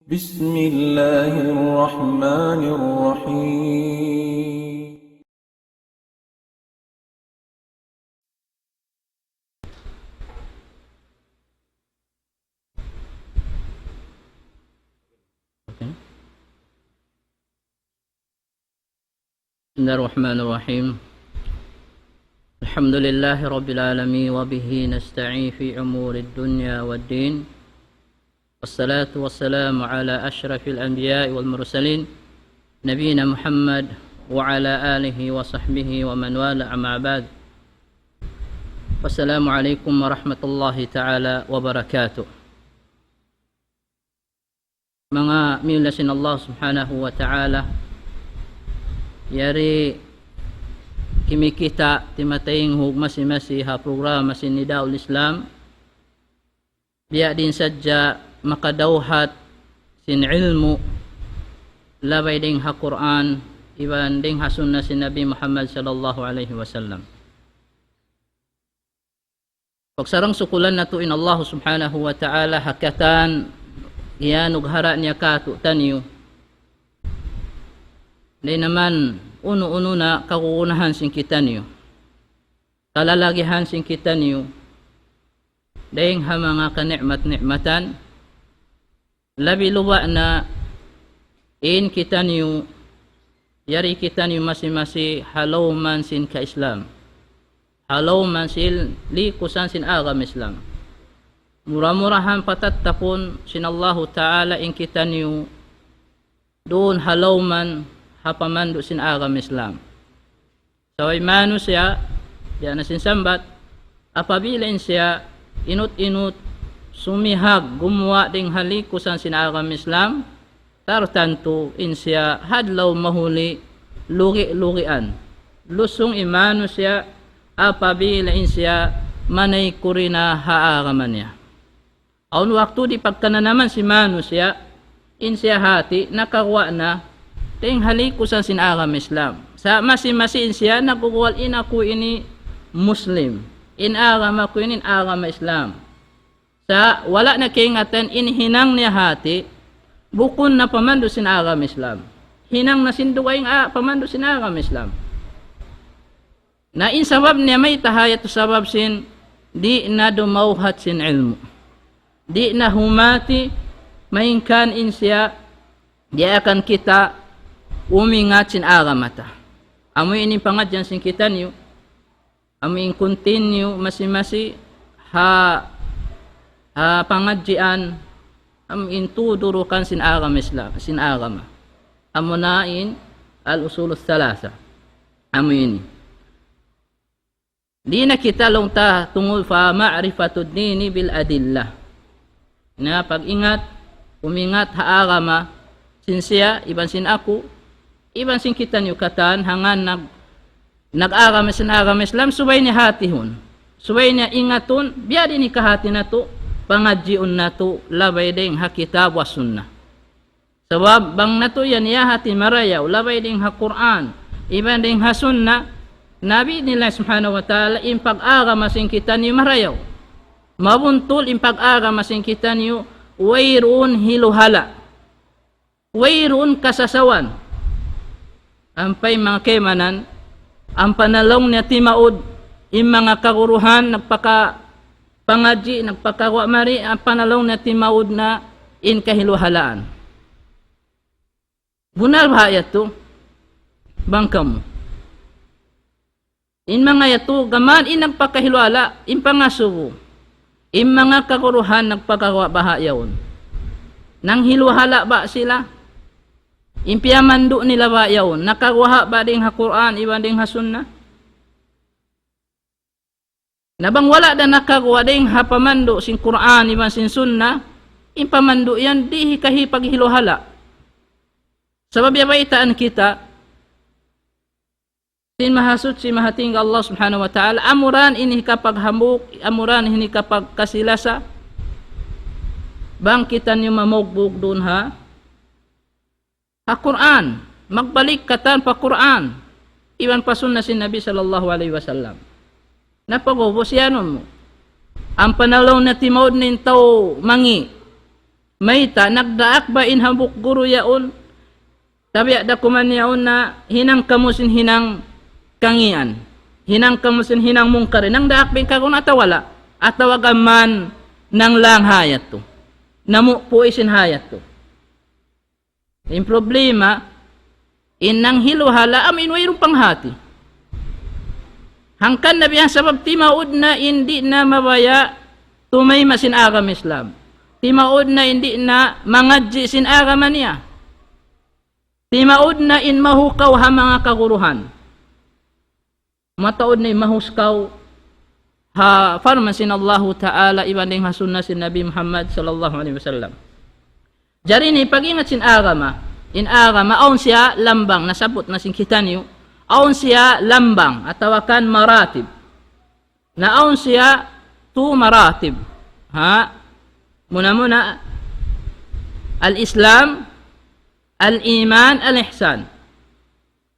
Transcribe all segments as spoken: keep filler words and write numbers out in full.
بسم الله الرحمن الرحيم. Okay. بسم الله الرحمن الرحيم. الحمد لله رب العالمين، وبه نستعين في أمور الدنيا والدين. والصلاة والسلام على أشرف الأنبياء والمرسلين، نبينا محمد وعلى آله وصحبه ومن والاه، أما بعد. السلام عليكم ورحمة الله تعالى وبركاته. Manga miyulliya sin Allah Subhanahu wa Ta'ala, yari kimikita' timataynghug masi-masi ha programa sin Nidaul Islam, biya' diin sadja makadawhat sin ilmu' labay dayn ha Qur'an iban dayn ha sunna sin Nabi Muhammad sallallahu alayhi wasallam. Pagsarang-sukulan natu' in Allah Subhanahu wa Ta'ala ha katan iyanughara' niya kātu'niyu. Dayn ha manga unu-unu na kagunahan sin kitaniyu, kalalagihan sin kitaniyu, dayn ha manga kani'mat-ni'matan, labi-labi na in kitaniyu, yari kitaniyu masi-masi ha lawm sin ka-Islam, ha lawm sin likusan sin agama Islam. Mura-murahan patattapun sin Allahu Ta'ala in kitaniyu duun ha lawm ha pamandu' sin agama Islam. Sabab in manusiya', yan na sin sambat, apabila in siya inut-inut sumihag gumuwa' dayn ha likusan sin agama Islam, tartantu in siya ha adlaw mahuli lugi'-lugian. Lusung in manusiya' apabila in siya manaykud na ha agama niya. Awn waktu di' pagkananaman sin manusiya', in siya hati nakaguwa' na dayn ha likusan sin agama Islam. Sa' masi-masi in siya naguguwal, in aku ini Muslim, in agama ku ini in agama Islam. Sa' wala' na kaingatan in hinang niya hati, bukun na pamandu' sin agama Islam. Hinang na sin dugaing a-, pamandu' sin agama Islam. Na in sabab niya mayta' ha yadtu? Sabab sin di' na dumawhat sin ilmu'. Di' na humati, malayngkan in siya diyaak kita umingat sin agama ta. Amu ini pangadjian sin kitaniyu, amu in continue masi-masi ha, ha pangadjian, amu in tudurukan sin agama Islam, sin agama. Amu na in al-usul thalatha. Amu ini. Di' na kita laung ta tungud pa ma'rifatud dini bil adillah. Na pag-ingat, umingat ha agama, sin siya, iban sin aku, iban sin kitaniyu katan, hangkan nag-, nag-agama sin agama Islam, subay niya hatihun. Subay niya ingatun, biya' diin in kahati natu', pangadjiun natu', labay dayn ha kitab wa sunnah. Sabab bang natu' yan iyahati marayaw, labay dayn ha Qur'an, iban dayn ha Sunnah, na bi'idhnillah subhanahu wa ta'ala, in pag-agama sin kitaniyu marayaw. Mabuntul in pag-agama sin kitaniyu, wayruun hiluhala'. Wayruun kasasawan. Ampa in manga kaibanan, ampa na laung niya timaud, in manga kaguruhan, nagpaka-, pangadji', nagpakaguwa' mari, ampa na laung niya timaud na in kahiluhalaan. Bunnal baha' yadtu? Bang kamu. In manga yadtu, gām in nagpakahiluhala', in pangasubu. In manga kaguruhan nagpakaguwa' baha' yaun. Nanghiluhala' ba sila? In piyamandu' nila ba yaun? Nakaguwa' ba dayn ha Qur'an, iban dayn ha Sunnah? Na bang wala' da nakaguwa' dayn ha pamandu' sin Qur'an iban sin Sunnah, in pamandu' yan di' hikahipaghiluhala'. Sabab ya baytaan kita, sin Mahasuchi, Mahatinggi Allah Subhanahu wa Ta'ala, amuran ini hikapaghambuuk, amuran ini hikapagkasi-lasa, bang kitaniyu mamugbug duun ha ha Qur'an, magbalik katan pa Qur'an, iban pa Sunnah sin Nabi sallallahu alayhi wasallam. Na pag'ubus iyanun mu. Ampa na laung niya timaud na in tau mangi'. Mayta', nagdaak ba in hambuuk guru yaun? Tabiya' da kuman yaun na hinang kamu sin hinang kangīan. Hinang kamu sin hinang mungkarin. Nagdaak ba in kagurun atawa wala'? Atawa gaman nanglang ha yadtu. Namu' puisin ha yadtu. In problema, in nanghilu-hala amu in wayruun panghati. Hangkan na biya' sabab timaud na in di' na mabaya' tumayma' sin agama Islam. Timaud na in di' na mangadji' sin agama niya. Timaud na in mahukaw ha manga kaguruhan. Mataud na in mahukaw ha parman sin Allahu Ta'ala iban dayn ha sunna sin Nabi Muhammad sallallahu alayhi wasallam. Jari ini pag-ingat sin agama, in agama awn siya lambang, nasabbut na sin kitaniyu, awn siya lambang, atawa kan maratib. Na awn siya tu maratib. Ha? Muna-muna, al-Islam, al-iman, al-ihsan.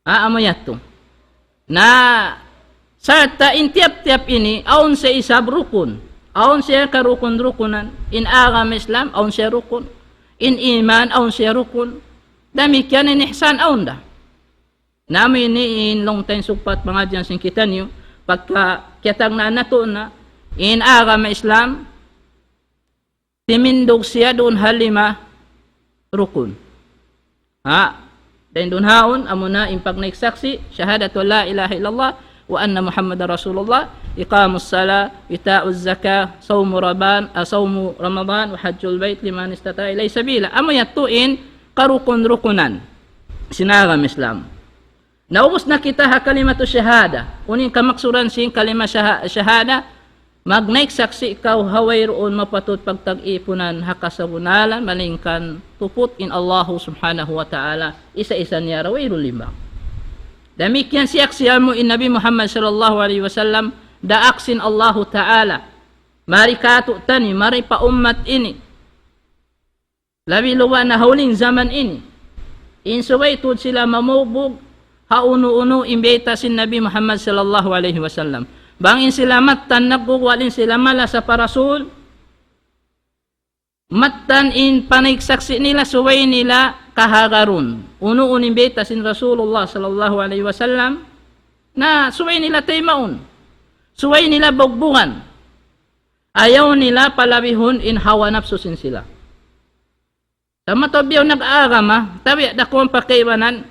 Ha, amu yadtu. Na, sarta' in tiyap-tiyap ini, awn siya isab rukun. Awn siya karukun-rukunan. In agama Islam, awn siya rukun. In iman, awn siya rukun. Damikkiyan in ihsan, awn da. Na amu ini in laung ta in sugpat pangadji' sin kitaniyu, pagka kiyatagnaan natu' na, in agama Islam, timindug siya duun ha lima rukun. Ha? Dayn duun haun, amuna in pagnaik saksi', شهادة أن لا إله إلا الله وأن محمدا رسول الله، إقام الصلاة، إيتاء الزكاة، صوم رمضان، ah, صوم رمضان، وحج البيت لمن استطاع إليه سبيلا. Amu yadtu in karukun-rukunan sin agama Islam. Naubus na kita ha kalimatu shahada. Unu in kamaksuran sin kalima shaha-, shahada, magnaik saksi' kaw ha wayruun mapatut pagtag-ipunan ha kasabunnalan, malaingkan tuput in Allahu Subhanahu wa Ta'ala, isa-isa niya ra wayruun lima. Damikkiyan siyaksian mu in Nabi Muhammad sallallahu alayhi wasallam, daak sin Allahu Ta'ala. Mari kātu'niyu, mari pa ummat ini. Labi-labi na ha huling jaman ini. In subay tuud sila mamugbug ha unu-unu in bayta' sin Nabi Muhammad sallallahu alayhi wasallam. Bang in sila mattan naggugwal in sila malasa pa Rasul, mattan in panaik saksi' nila subay nila kahagarun. Unu-unu in bayta' sin Rasulullah sallallahu alayhi wasallam, na subay nila taymaun. Subay nila bugbugan. Ayaw nila palabihun in hawa napsu sin sila. Sa' mataud biya' nag-agama, tabi' da kuman pa kaibanan,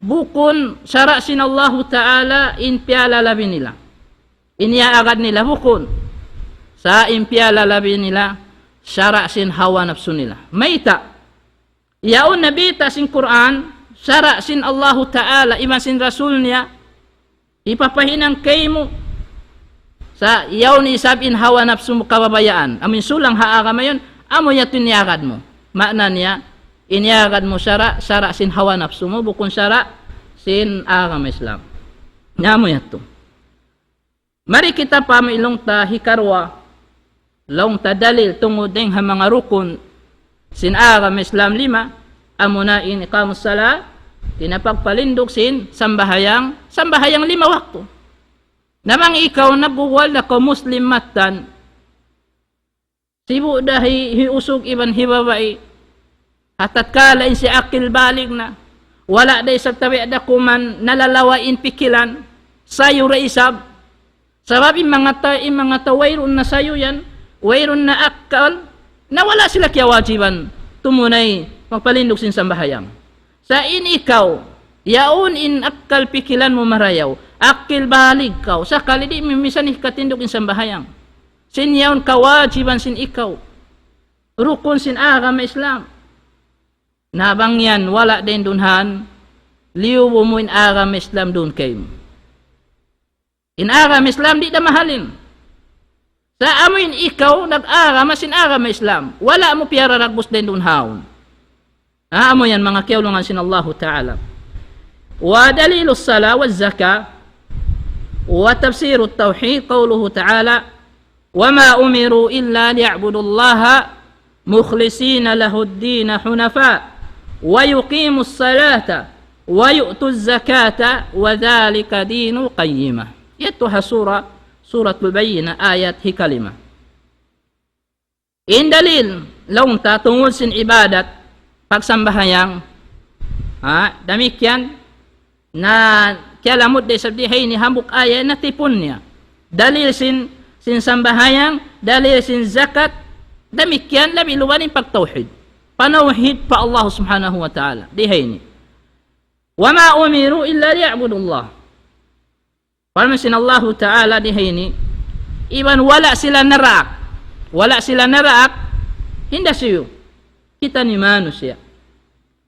bukun sara' sin Allahu Ta'ala in piyalalabi nila. In iyaagad nila bukun. Sa' in piyalalabi nila, sara' sin hawa napsu nila. Mayta'? Yaun na bayta' sin Qur'an, sara' sin Allahu Ta'ala, iban sin Rasul niya, hipapahinang kaymu. Sa' yaun isab in hawa napsu mu kabayaan. Amu in sulang ha agama yan, amu yadtu in iyaagad mu. Maana niya, in iyaagad mu sara', sara' sin hawa napsu mu, bukun sara' sin agama Islam. Na amu yadtu. Mari kita pa amu in laung ta hikaruwa, laung ta dalil tungud dayn ha manga rukun sin agama Islam lima, amuna in iqamus salah, in pagpalindug sin sambahayang, sambahayang lima waktu. Na bang ikaw naggugwal da kaw Muslim mattan, sibu' da hi, hi usug iban hi babai. Ha tatkala in siya akil balig na. Wala' da isab tabi' da kuman nalalawa' in pikilan. Sayu da isab. Sabab in manga ta, in manga tau wayruun na sayu yan, wayruun na akal, na wala' sila kiyawajiban tumunay magpalindug sin sambahayang. Sa' in ikaw, yaun in akal pikilan mu marayaw, akil balig kaw, sakali di' mu misan hikatindug in sambahayang. Sin yaun kawajiban sin ikaw. Rukun sin agama Islam. Na bang yan, wala' da in dunhan, liyubu mu in agama Islam duun kaymu. In agama Islam di' da mahalin. Sa' amu in ikaw nag-agama sin agama Islam. Wala' mu piyararagbus da in duun haun. Ha, amu yan manga kiyaulungan sin Allahu Ta'ala. ودليل الصلاة والزكاة وتفسير التوحيد قوله تعالى: وما أمروا إلا ليعبدوا الله مخلصين له الدين حنفاء ويقيموا الصلاة ويؤتوا الزكاة وذلك دين القيمة. Yadtu ha sura, Suratul Bayyinah, ayat hikalima. In dalil, laung ta tungud sin ibadat, pagsambahayang, ha, damikkiyan, na kiyalamud da isab di ha ini hambuuk ayat natipun niya. Dalil sin, sin sambahayang, dalil sin zakat, damikkiyan labi luba in pagtawhid. Panawhid pa Allah Subhanahu wa Ta'ala. Di ha ini. وما أمروا إلا ليعبدوا الله. Parman sin Allahu Ta'ala di ha ini, iban wala' sila naraak. Wala' sila naraak, hinda siyu. Kita ini manusiya'.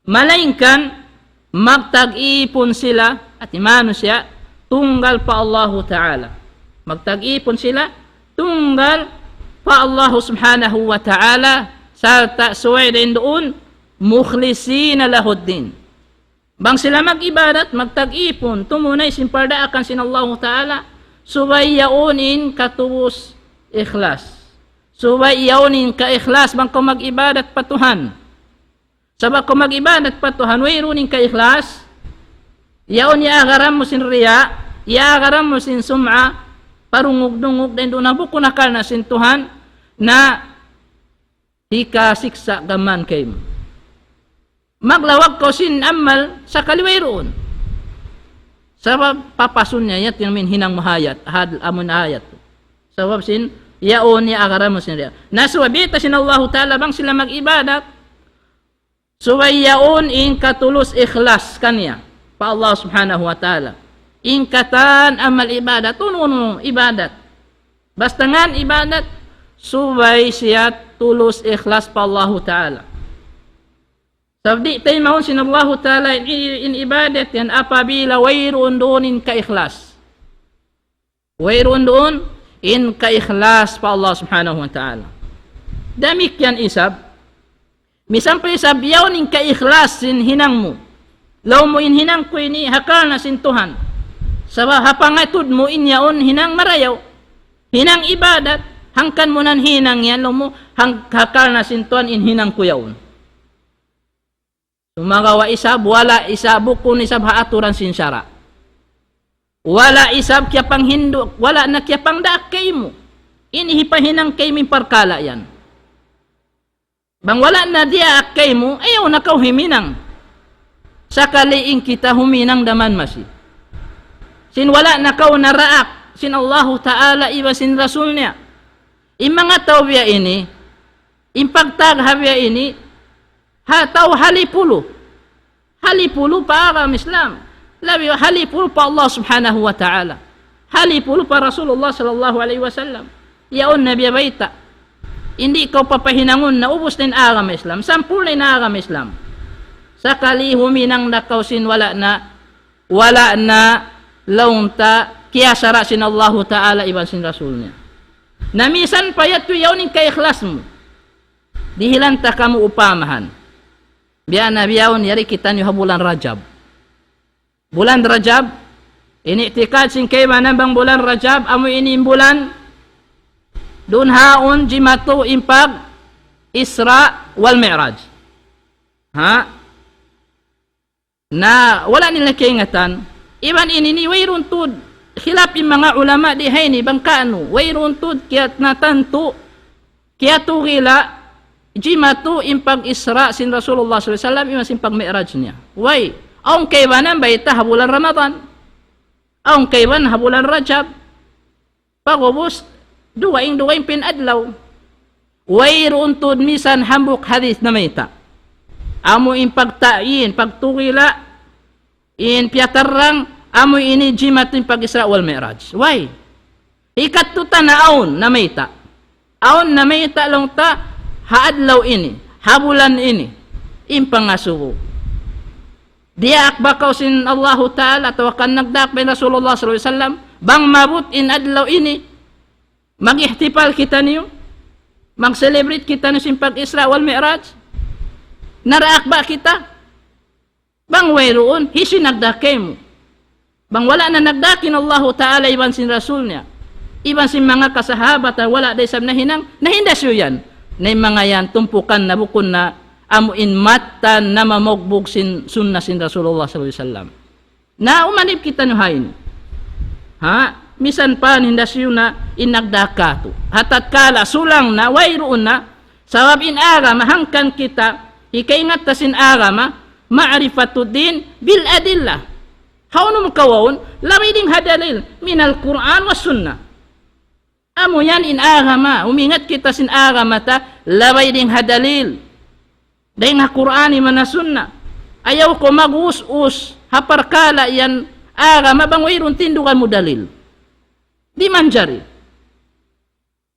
Malaingkan, magtag-ipun sila, hati manusiya', tunggal pa Allahu Ta'ala. Magtag-ipun sila, tunggal pa Allahu Subhanahu wa Ta'ala, sarta' subay dayn duun, مخلصين له الدين. Bang sila mag-ibadat, magtag-ipun, tumunay sin pardaakan sin Allahu Ta'ala, subay yaun in katubus ikhlas. Subay yaun in kaikhlas bang kaw mag-ibadat pa Tuhan. Sabab kaw mag-ibadat pa Tuhan, wayruun in kaikhlas, yaun iyaagaran mu sin riya, iyaagaran mu sin sum'a, parungug-dungug, dayn duun na bukun ha karna' sin Tuhan, na hikasiksa' kaman kaymu. Maglawag kaw sin amal, sakali wayruun. Sabab papasun niya yadtu in amun hinang mu ha ayat, had amun ayat. Sabab sin, yaun iyaagaran mu sin riya. Na subay bayta' sin Allahu Ta'ala bang sila mag-ibadat, subay yaun in katulus ikhlas kaniya pa Allah Subhanahu wa Ta'ala. In katan amal ibadat, unu-unu ibadat. Basta ngan ibadat, subay siya tulus ikhlas pa Allahu Ta'ala. Sabab di' taymaun sin Allahu Ta'ala in, in ibadat yan apabila wayruun duun in kaikhlas. Wayruun duun in kaikhlas pa Allah Subhanahu wa Ta'ala. Damikkiyan isab, misan pa isab yaun in kaikhlas sin hinang mu. Laung mu in hinang ku ini ha karna' sin Tuhan. Sabab ha pangatud mu in yaun hinang marayaw. Hinang ibadat, hangkan mu na hinang yan, laung mu, hang-, ha karna' sin Tuhan in hinang ku yaun. Sumagawa' isab, wala' isab, bukun isab ha aturan sin sara'. Wala' isab kiyapanghindu', wala' na kiyapangdaak kaymu. Ini hipahinang kaymu in parkala' yan. Bang wala' na diyaak kaymu, ayaw na kaw huminang. Sakali in kita huminang da man masi. Sin wala' na kaw naraak, sin Allahu Ta'ala iban sin Rasul niya. In manga tau biya' ini, in pagtag ha biya' ini, ha tau halipulu. Halipulu pa agama Islam. Labi halipulu pa Allah Subhanahu wa Ta'ala. Halipulu pa Rasulullah sallallahu alayhi wasallam. Yaun na biya' bayta'. Di' kaw papahinangun na ubus na in agama Islam. Sampurna' na in agama Islam. Sakali huminang na kaw sin wala' na, wala' na laung ta kiyasara' sin Allahu Ta'ala iban sin Rasul niya. Na misan pa yadtu yaun in kaikhlas mu. Dihilan ta kamu upamahan. Biya' na bihaun yari kitaniyu ha bulan Rajab. Bulan Rajab, in i'tikad sin kaibanan bang bulan Rajab, amu ini in bulan, duun haun jimatu in pag-Isra wal Mi'raj. Ha? Na wala' nila kaingatan. Iban ini ini wayruun tuud khilaf in manga ulama di ha ini bang kaunu. Wayruun tuud kiyat natantu, kiyatugila', jimatu in pag-Isra sin Rasulullah sallallahu alayhi wasallam, iban sin pag-Mi'raj niya. Way, awn kaibanan bayta' ha bulan Ramadan. Awn kaibanan ha bulan Rajab. Pag'ubus, dugaing-dugaing pa in adlaw. Wayruun tuud misan hambuuk hadith namayta'. Amu in pagta'yin, pagtugila', in piyatarrang, amu ini jimatu in pag-Isra wal Mi'raj. Way. Hikattu ta na awn namayta'. Awn namayta' laung ta ha adlaw ini, ha bulan ini, in pangasubu. Diyaak ba kaw sin Allahu Ta'ala atawa kan nagdaak ba in Rasulullah sallallahu alayhi wasallam, bang maabut in adlaw ini, mag-ihtifal kitaniyu, mag-celebrate kitaniyu sin pag-Isra wal Mi'raj? Naraak ba kita? Bang wayruun, hisiyu in nagdaak kaymu? Bang wala' na nagdaak in Allahu Ta'ala iban sin Rasul niya, iban sin manga kasahabatan, wala' da isab nahinang, na hinda siyu yan. Na in manga yan, tumpukan na bukun na amu in mattan na mamugbug sin sunna sin Rasulullah sallallahu alayhi wasallam. Na umanib kitaniyu ha ini. Ha? Misan pa hinda siyu na in nagdaak katu'. Ha tatkala sulang na, wayruun na, Sabab in agama, hangkan kita, hikaingat ta sin agama, ma'rifatuddin bil adillah. Hawnu mu kawaun, labi dayn ha dalil, minal Qur'an was sunnah. Amu yan in agama, umingat kita sin agama ta, labi dayn ha dalil. Dayn ha Qur'an iban ha sunnah. Ayaw kaw mag-us-us, ha parkala' yan agama bang wayruun tindugan mu dalil. Di' manjari.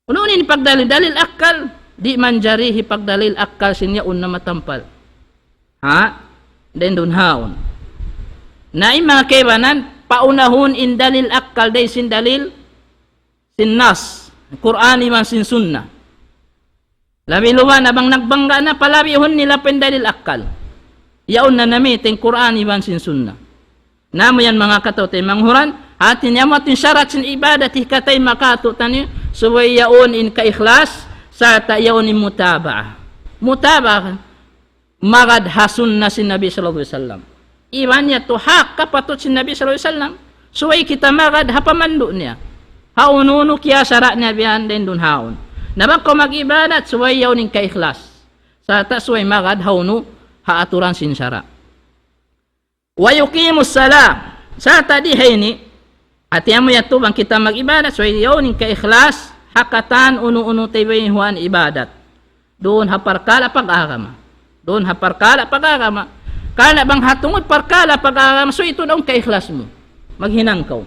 Unu in pagdalil, dalil akkal, di' manjari hipagdalil akkal sin yaun na matampal. Ha? Dayn duun haun. Na in manga kaibanan, paunahun in dalil akkal, dayn sin dalil, sin nas, Qur'an iban sin sunnah. Labi luba na bang nagbangga na, palabihun nila pa in dalil akkal. Yaun na namiting Qur'an iban sin sunnah. Na amu yan manga kataw-taymanghuran, hati niya amu in sarat sin ibadat hikatay makatu' taniyu, subay yaun in kaikhlas, sarta' yaun in mutaba'ah. Mutaba'ah, magad ha sunnah sin Nabi sallallahu alayhi wasallam. Iban yadtu hak kapatut sin Nabi sallallahu alayhi wasallam, subay kita magad ha pamandu' niya. Ha unu-unu kiyasara' niya biya' yan dayn duun haun. Na bang kaw mag-ibadat, subay yaun in kaikhlas. Sarta' subay magad ha unu ha aturan sin sara'. Wa yuqimus salah. Sarta' di ha ini, hati amu yadtu bang kita mag-ibadat, subay yaun in kaikhlas, ha katan unu-unu ta bihaun ibadat. Duun ha parkala' pag-agama. Duun ha parkala' pag-agama. Karna' bang ha tungud parkala' pag-agama, subay tuud awn kaikhlas mu. Maghinang kaw.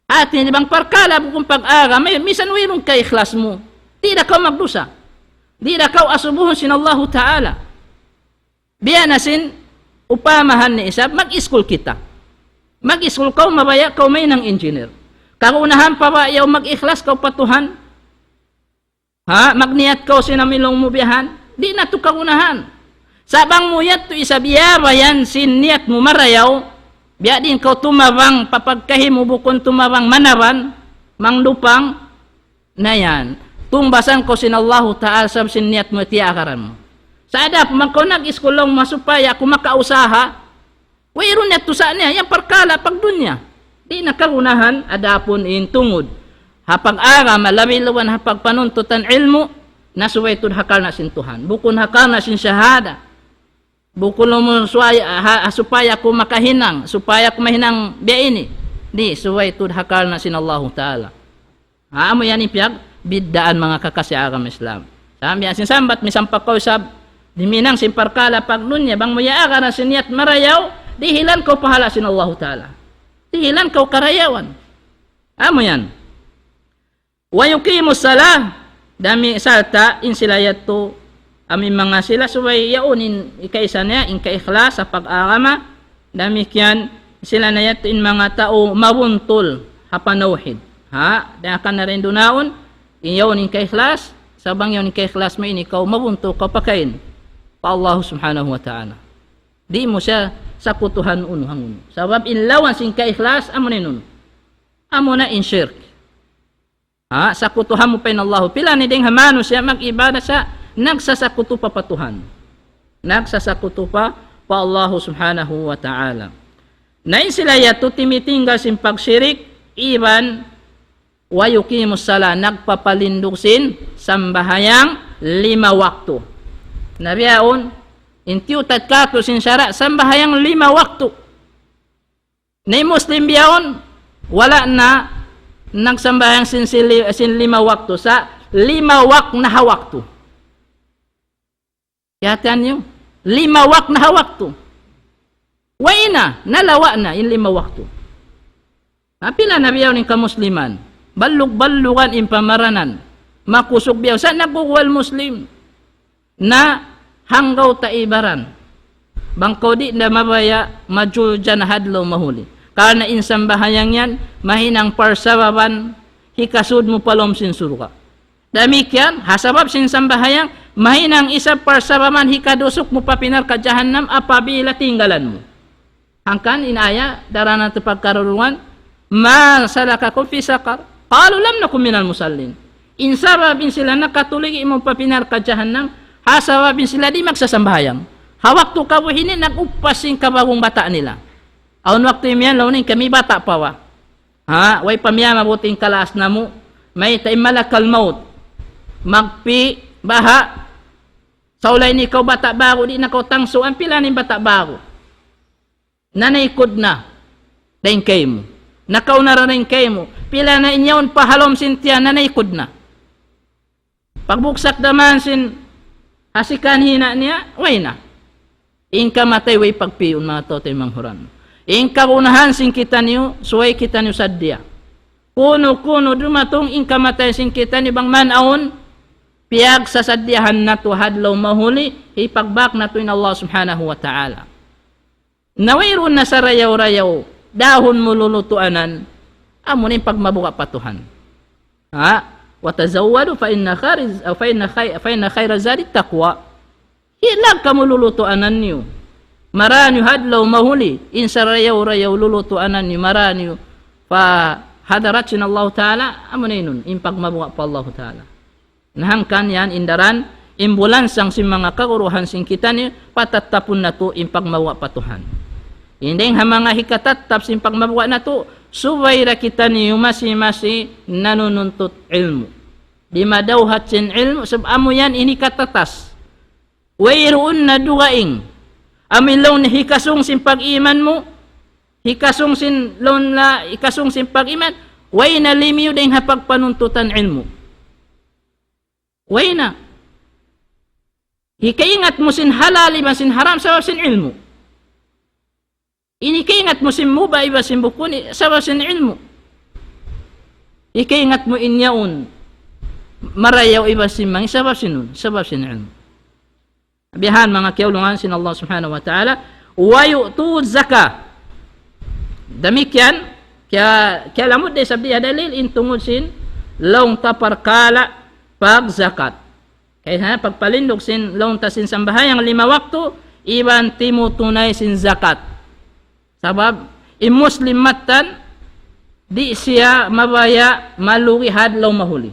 Hati niya bang parkala' bukun pag-agama, misan wayruun kaikhlas mu, di' da kaw magdusa. Di' da kaw asubuhun sin Allahu Ta'ala. Biya' na sin upamahan ni isab, mag-iskul kita. Mag-iskul kaw, mabaya' kaw mahinang engineer. Kagunahan pa ba yaun mag-ikhlas kaw pa Tuhan? Ha? Magniyat kaw sin amilung mu biya' yan? Di' na tuud kagunahan. Sa' bang mu yadtu isab iyabayan sin niyat mu marayaw, biya' diin kaw tumabang pa pagkahi mu bukun tumabang manaban, mangdupang, na yan, tungbasan kaw sin Allahu Ta'ala sabab sin niyat mu, tiyaagaran mu. Sa' adapun bang kaw nag-iskul laung mu supaya aku makausaha, wayruun niya tusa' niya, yan parkala' pagdunya. Di' na kagunahan, adapun in tungud ha pag-agama, labi-labi na ha pagpanuntutan ilmu', na subay tuud ha karna' sin Tuhan. Bukun ha karna' sin shahada. Bukun laung mu supaya, ha, ha, supaya aku makahinang, supaya aku mahinang biya' ini. Di', subay tuud ha karna' sin Allahu Ta'ala. Ha, amu yan in piyagbiddaan manga kakasi agama Islam. Sa' biya' sin sambat, misan pa kaw isab dihiminang sin parkala' pagdunya, bang mu iyaagaran sin niyat marayaw, dihilan kaw pahala' sin Allahu Ta'ala. Dihilan kaw karayawan. Amu yan. Wa yuqimus salah, dami sarta' in sila yadtu, amu in manga sila subay yaun in kaisa niya, in kaikhlas ha pag-agama, damikkiyan sila na yadtu in manga tau mabuntul ha panawhid. Ha, dayakan na rin dunaun, in yaun in kaikhlas, sa' bang yaun in kaikhlas mu ini kaw mabuntul kaw pakain pa Allah Subhanahu wa Ta'ala. Di' mu siya sakutuhan unu hangunu. Sabab in lawan sin kaikhlas, amu na in unu. Amu na in shirk. Ha, sakutuhan mu pa in Allah. Pila na dayn ha manusiya' mag-ibadat sa' nagsasakutu pa pa Tuhan. Nagsasakutu pa, pa Allah Subhanahu wa Ta'ala. Na in sila yadtu timitinggal sin pagshirik, iban wa yuqimus salah, nagpapalindug sin sambahayang lima waktu. Na bihaun, in tiyutad katu' sin sara', sambahayang lima waktu. Na in Muslim bihaun, wala' na nagsambahayang sin, sin li-, sin lima waktu, sa' lima wak na ha waktu. Kiyahatihan niyu? Lima wak na ha waktu. Way na, nalawa' na in lima waktu. Na pila na bihaun in kamusliman? Ballug-ballugan in pamaranan. Makusug bihaun. Sa' nagguguwal Muslim. Na hanggaw ta ibaran. Bang kaw di' na mabaya', majul jana hadlaw mahuli. Karna' in sambahayang yan, mahinang parsababan, hikasud mu pa lawm sin surga'. Damikkiyan, ha sabab sin sambahayang, mahinang isab parsababan, hikadusuk mu pa pi narka' jahannam, apabila tinggalan mu. Hangkan in aya, daran natu' pagkarungugan, ما سلككم في سقر؟ قالوا لم نك من المصلين. In sabab in sila nakatuligi mu pa pi narka' jahannam, ha sabab in sila di' magsasambahayang. Ha waktu kabuhi' ini nag-upas sin kabagung bata' nila. Awn waktu imiyan laung niya kami bata' pa wa. Ha, way pa miyamabut in kalaas namu', mayta' in malakal maut. Magpi, Baha', sa' ulay ini kaw bata' ba'gu, di' na kaw tangsuan, pila na in bata' ba'gu nanaykud na dayn kaymu. Nakauna ra dayn kaymu. Pila na in yaun pa ha lawm sin tiyan nanaykud na. Pagbuksak da man sin hasikan hina' niya, way na. In kamatay way pagpiyun, manga tau taymanghud. In kagunahan sin kitaniyu, subay kitaniyu sadja. Kunu-kunu dumatung in kamatay sin kitaniyu bang man awn piyagsasadjahan natu' ha adlaw mahuli, hipagbak natu' in Allah Subhanahu wa Ta'ala. Na wayruun na sarayaw-rayaw dahun mu lulutuanan, amu na in pagmabuga' pa Tuhan. Ha? وتزودوا فإن خير، فإن خير، فإن خير الزاد التقوى. Hilag kamu lulutuanan niyu. Mara niyu ha adlaw mahuli, in sarayaw-rayaw lulutuanan niyu, mara niyu pa hadarat sin Allahu Ta'ala, amu na inun, in pagmabuga' pa Allahu Ta'ala. Na hangkan yan in daran, in bulansang sin manga kaguruhan sin kitaniyu, patattapun natu' in pagmabuga' pa Tuhan. In dayng ha manga hikatattap sin pagmabuga' natu', subay da kitaniyu masi-masi nanununtut ilmu'. Di' madawhat sin ilmu', sabab amu yan in hikatatas. Wayruun na dugaing. Amu in laung niya hikasung sin pag-iman mu, hikasung sin laung niya, hikasung sin pag-iman, way na limiyu dayng ha pagpanuntutan ilmu'. Way na. Hikaingat mu sin halal iban sin haram sabab sin ilmu'. Ini kaingat mu sin mubah iban sin bukun, i-, sabab sin ilmu'. Hikaingat mu in yaun marayaw iban sin mangī' sabab sin unu, sabab sin ilmu'. Biya' ha yan manga kiyaulungan sin Allah Subhanahu wa Ta'ala, ويؤتوا الزكاة. Damikkiyan, kiya-, kiyalamud da isab di ha dalil in tungud sin laung ta parkala' pagzakat. Kaysa pagpalindug sin laung ta sin sambahayang lima waktu, iban timutunay sin zakat. Sabab, in Muslim mattan, di' siya mabaya' malugi ha adlaw mahuli.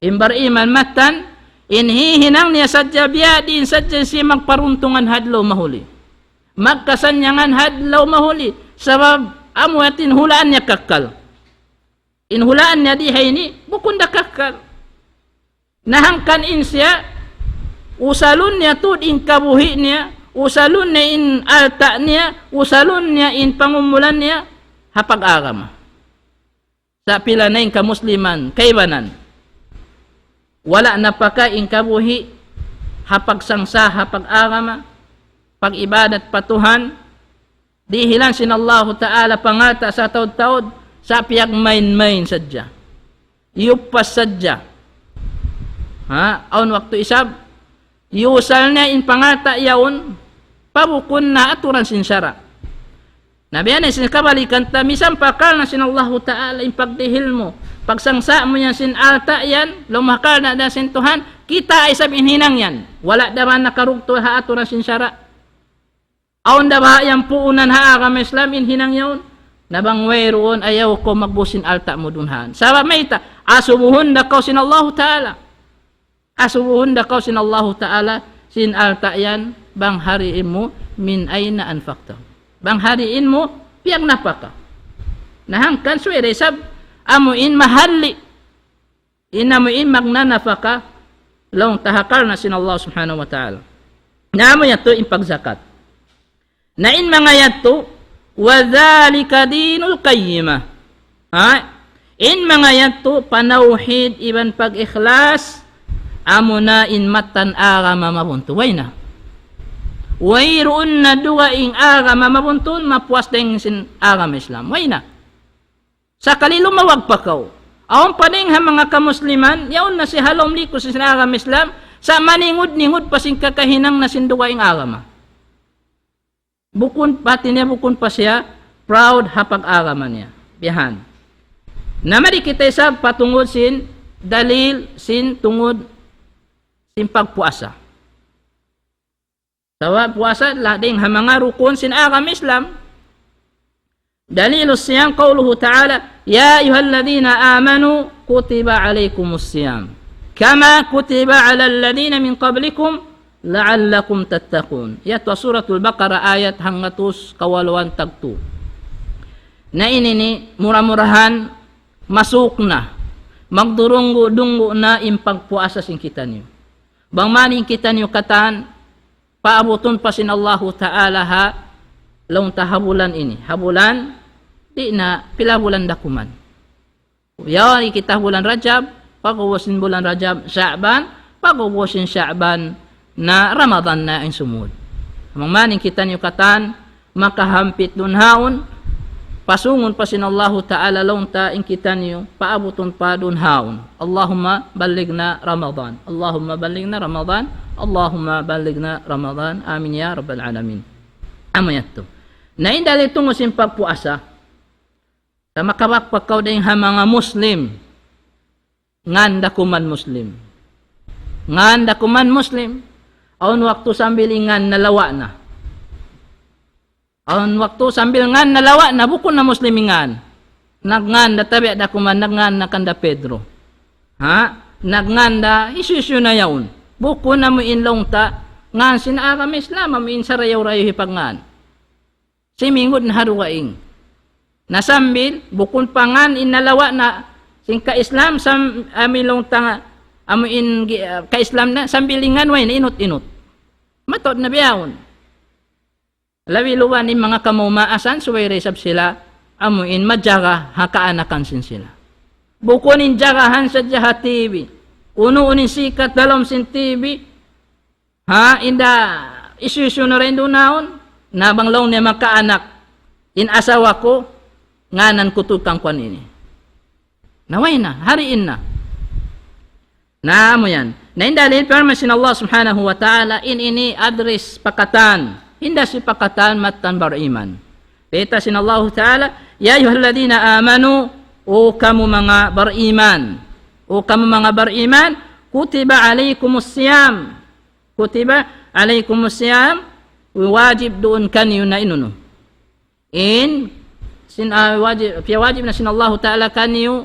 In bariman mattan, in hihinang niya sadja biya' diin sadja siya magparuntungan ha adlaw mahuli. Magkasannyangan ha adlaw mahuli. Sabab, amu yan in hulaan niya kakkal. In hulaan niya di ha ini, bukun da kakkal. Na hangkan in siya, usalun niya tuud in kabuhi' niya, usalun niya in alta' niya, usalun niya in pangumulan niya, ha pag-agama. Sa' pila na in kamusliman, kaibanan. Wala' napaka in kabuhi', ha pagsangsa', ha pag-agama, pag-ibadat pa Tuhan, dihilan sin Allahu Ta'ala pangalta' sataud-taud, sa' piyagmain-main sadja. Iyupas sadja. Ha? Awn waktu isab, iyusal niya in pangalta' yaun, pa bukun na aturan sin sara'. Na biya' na sin kabalikan ta, misan pakal na sin Allahu Ta'ala in pagdihil mu, pagsangsa' mu yan sin alta' yan, lumakal na da sin Tuhan, kita' isab in hinang yan. Wala' da ba nakarugtu ha aturan sin sara'. Awn da ba yan puunan ha agama Islam in hinang yaun? Na bang wayruun, ayaw kaw magbusin alta' mu duun han. Sabab mayta', asubuhun da kaw sin Allahu Ta'ala. Asubuhun da kaw sin Allahu Ta'ala, sin alta' yan, bang hariin mu, من أين أنفقته. Bang hariin mu, piyagnapaka. Na hangkan subay da isab, amu in mahalli'. In amu in magnanapaka, laung ta ha karna' sin Allah Subhanahu wa Ta'ala. Na amu yadtu in pagzakat. Na in manga yadtu, وذلك دين القيمة. Ha? In manga yadtu, panawhid iban pag-ikhlas, amuna in mattan agama mabuntul. Way na. Wayruun na dugaing agama mabuntul, mapuas dayn sin agama Islam. Way na. Sakali lumawag pa kaw. Awn pa dayn ha manga kamusliman, yaun na siya ha lawm likud sin agama Islam, sa' maningud-ningud pa sin kakahinang na sin dugaing agama. Bukun pa, hati niya bukun pa siya proud ha pag-agama niya. Biya' han. Na mari kita isab pa tungud sin dalil sin tungud sin pagpuasa. Sabab puasa laung dayn ha manga rukun sin agama Islam. دليل الصيام قوله تعالى: يا أيها الذين آمنوا كتب عليكم الصيام كما كتب على الذين من قبلكم لعلكم تتقون. Yadtu Suratul Baqarah ayat hangatus kawaluan tagtu. Na ini ini mura-murahan masuk na. magdurunggu'-dunggu' na in pagpuasa sin kitaniyu. Bang man in kitaniyu katan, paabutun pa sin Allahu Ta'ala ha, laung ta ha bulan ini. Ha bulan, di' na pila bulan dakuman. Yari kita bulan Rajab, pag'ubus in bulan Rajab, Sha'ban, pag'ubus in Sha'ban, na Ramadan na in sumud. Bang man in kitaniyu katan, makahampit duun haun, pasungun pa sin Allahu Ta'ala laung ta in kitaniyu, paabutun pa duun haun. اللهم بلغنا رمضان. اللهم بلغنا رمضان. اللهم بلغنا رمضان. آمين يا رب العالمين. Amu yadtu. Na in dalil tungud sin pagpuasa, sa' makabakbak kaw dayn ha manga Muslim, ngan da kuman Muslim. Ngan da kuman Muslim. Awn waktu sambil in ngan nalawa' na. Awn waktu sambil ngan nalawa' na, bukun na Muslim in ngan. Nagngan da tabi' da kuman, nagngan na kanda Pedro. Ha? Nagngan da, hisiyu-siyu na yaun. Bukun na amu in laung ta, ngan sin agama Islam, amu in sarayaw-rayaw hipagngan. Simingud na ha dugaing. Na sambil, bukun pa ngan in nalawa' na sin ka-Islam, sam-, amu in laung ta nga, amu in gi-, ah, ka-Islam na, sambil in ngan way na inut-inut. Mataud na bihaun. Labi luba in manga kamumaasan, subay da isab sila, amu in majaga ha kaanakan sin sila. Bukun in jagahan sadja ha T V. Unu-unu in sikat ha lawm sin T V, ha, inda hisiyu-siyu na dayn duun haun, na bang laung niya makaanak, in asawa ku, nganan ku tuud kan kuwan ini. Na way na, hariin na. Na amu yan. Na in dalil parman sin Allah Subhanahu wa Ta'ala, in ini address pa katan. Hinda' sin pa katan mattan bariman. Bayta' sin Allah Ta'ala, يا أيها الذين آمنوا, O kamu manga bariman. O kamu manga bariman, كتب عليكم الصيام. كتب عليكم الصيام, wajib duun kaniyu na in unu. In, sin, ah, wajib, piyawajib na sin Allahu Ta'ala kaniyu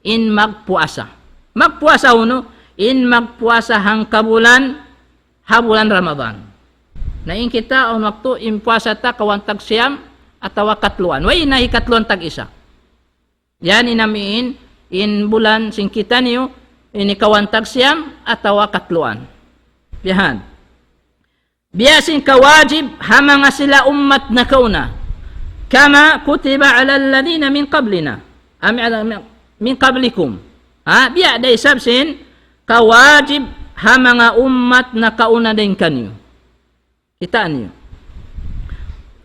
in magpuasa. Magpuasa unu, in magpuasa hangka bulan, ha bulan Ramadan. Na in kita, awn waktu, in puasa ta kawhaan tag siyam, atawa katluan. Way na hikatluan tag isa. Yan in amu in, in bulan sin kitaniyu, ini kawhaan tag siyam, atawa katluan. Biya' yan. Biya' sin kawajib ha manga sila ummat nakauna. كما كتب على الذين من قبلنا. Am, ala, من قبلكم. Ha, biya' da isab sin kawajib ha manga ummat nakauna dayn kaniyu. Kitaa niyu.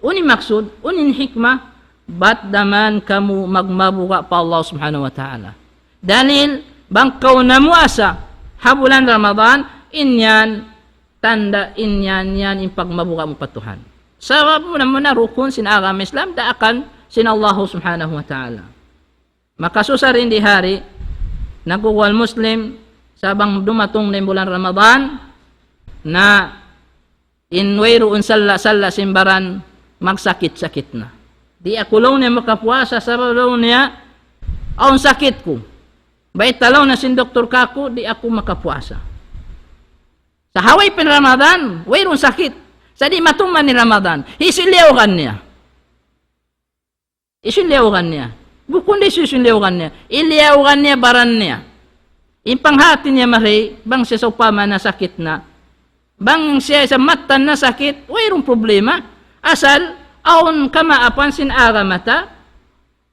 Unu in maksud, unu in hikmah, bat da man kamu magmabuga' pa Allah Subhanahu wa Ta'ala. Dalil, bang kaw namuasa ha bulan Ramadan, in yan, tanda' in yan, yan in pagmabuga' mu pa Tuhan. Sabab muna-muna rukun sin agama Islam, daakan sin Allah Subhanahu wa Ta'ala. Makasusa dayn di ha ari, nagugwal Muslim, sa' bang dumatung na in bulan Ramadan, na in wayruun salla'-salla' sin baran, magsakit-sakit na. Di' aku laung niya makapuasa, sabab laung niya, awn sakit ku. Bayta' laung niya sin doktor kaku', di' aku makapuasa. Sa' ha way pa in Ramadan, wayruun sakit. Sa' di' matuman in Ramadan. Hisiyu in liyaugan niya? Hisiyu in liyaugan niya? Bukun da hisiyu-siyu in liyaugan niya. In liyaugan niya baran niya. In panghati niya mari, bang siya sawpama nasakit na. Bang siya sa' mattan nasakit, wayruun problema. Asal, awn kamaapan sin agama ta.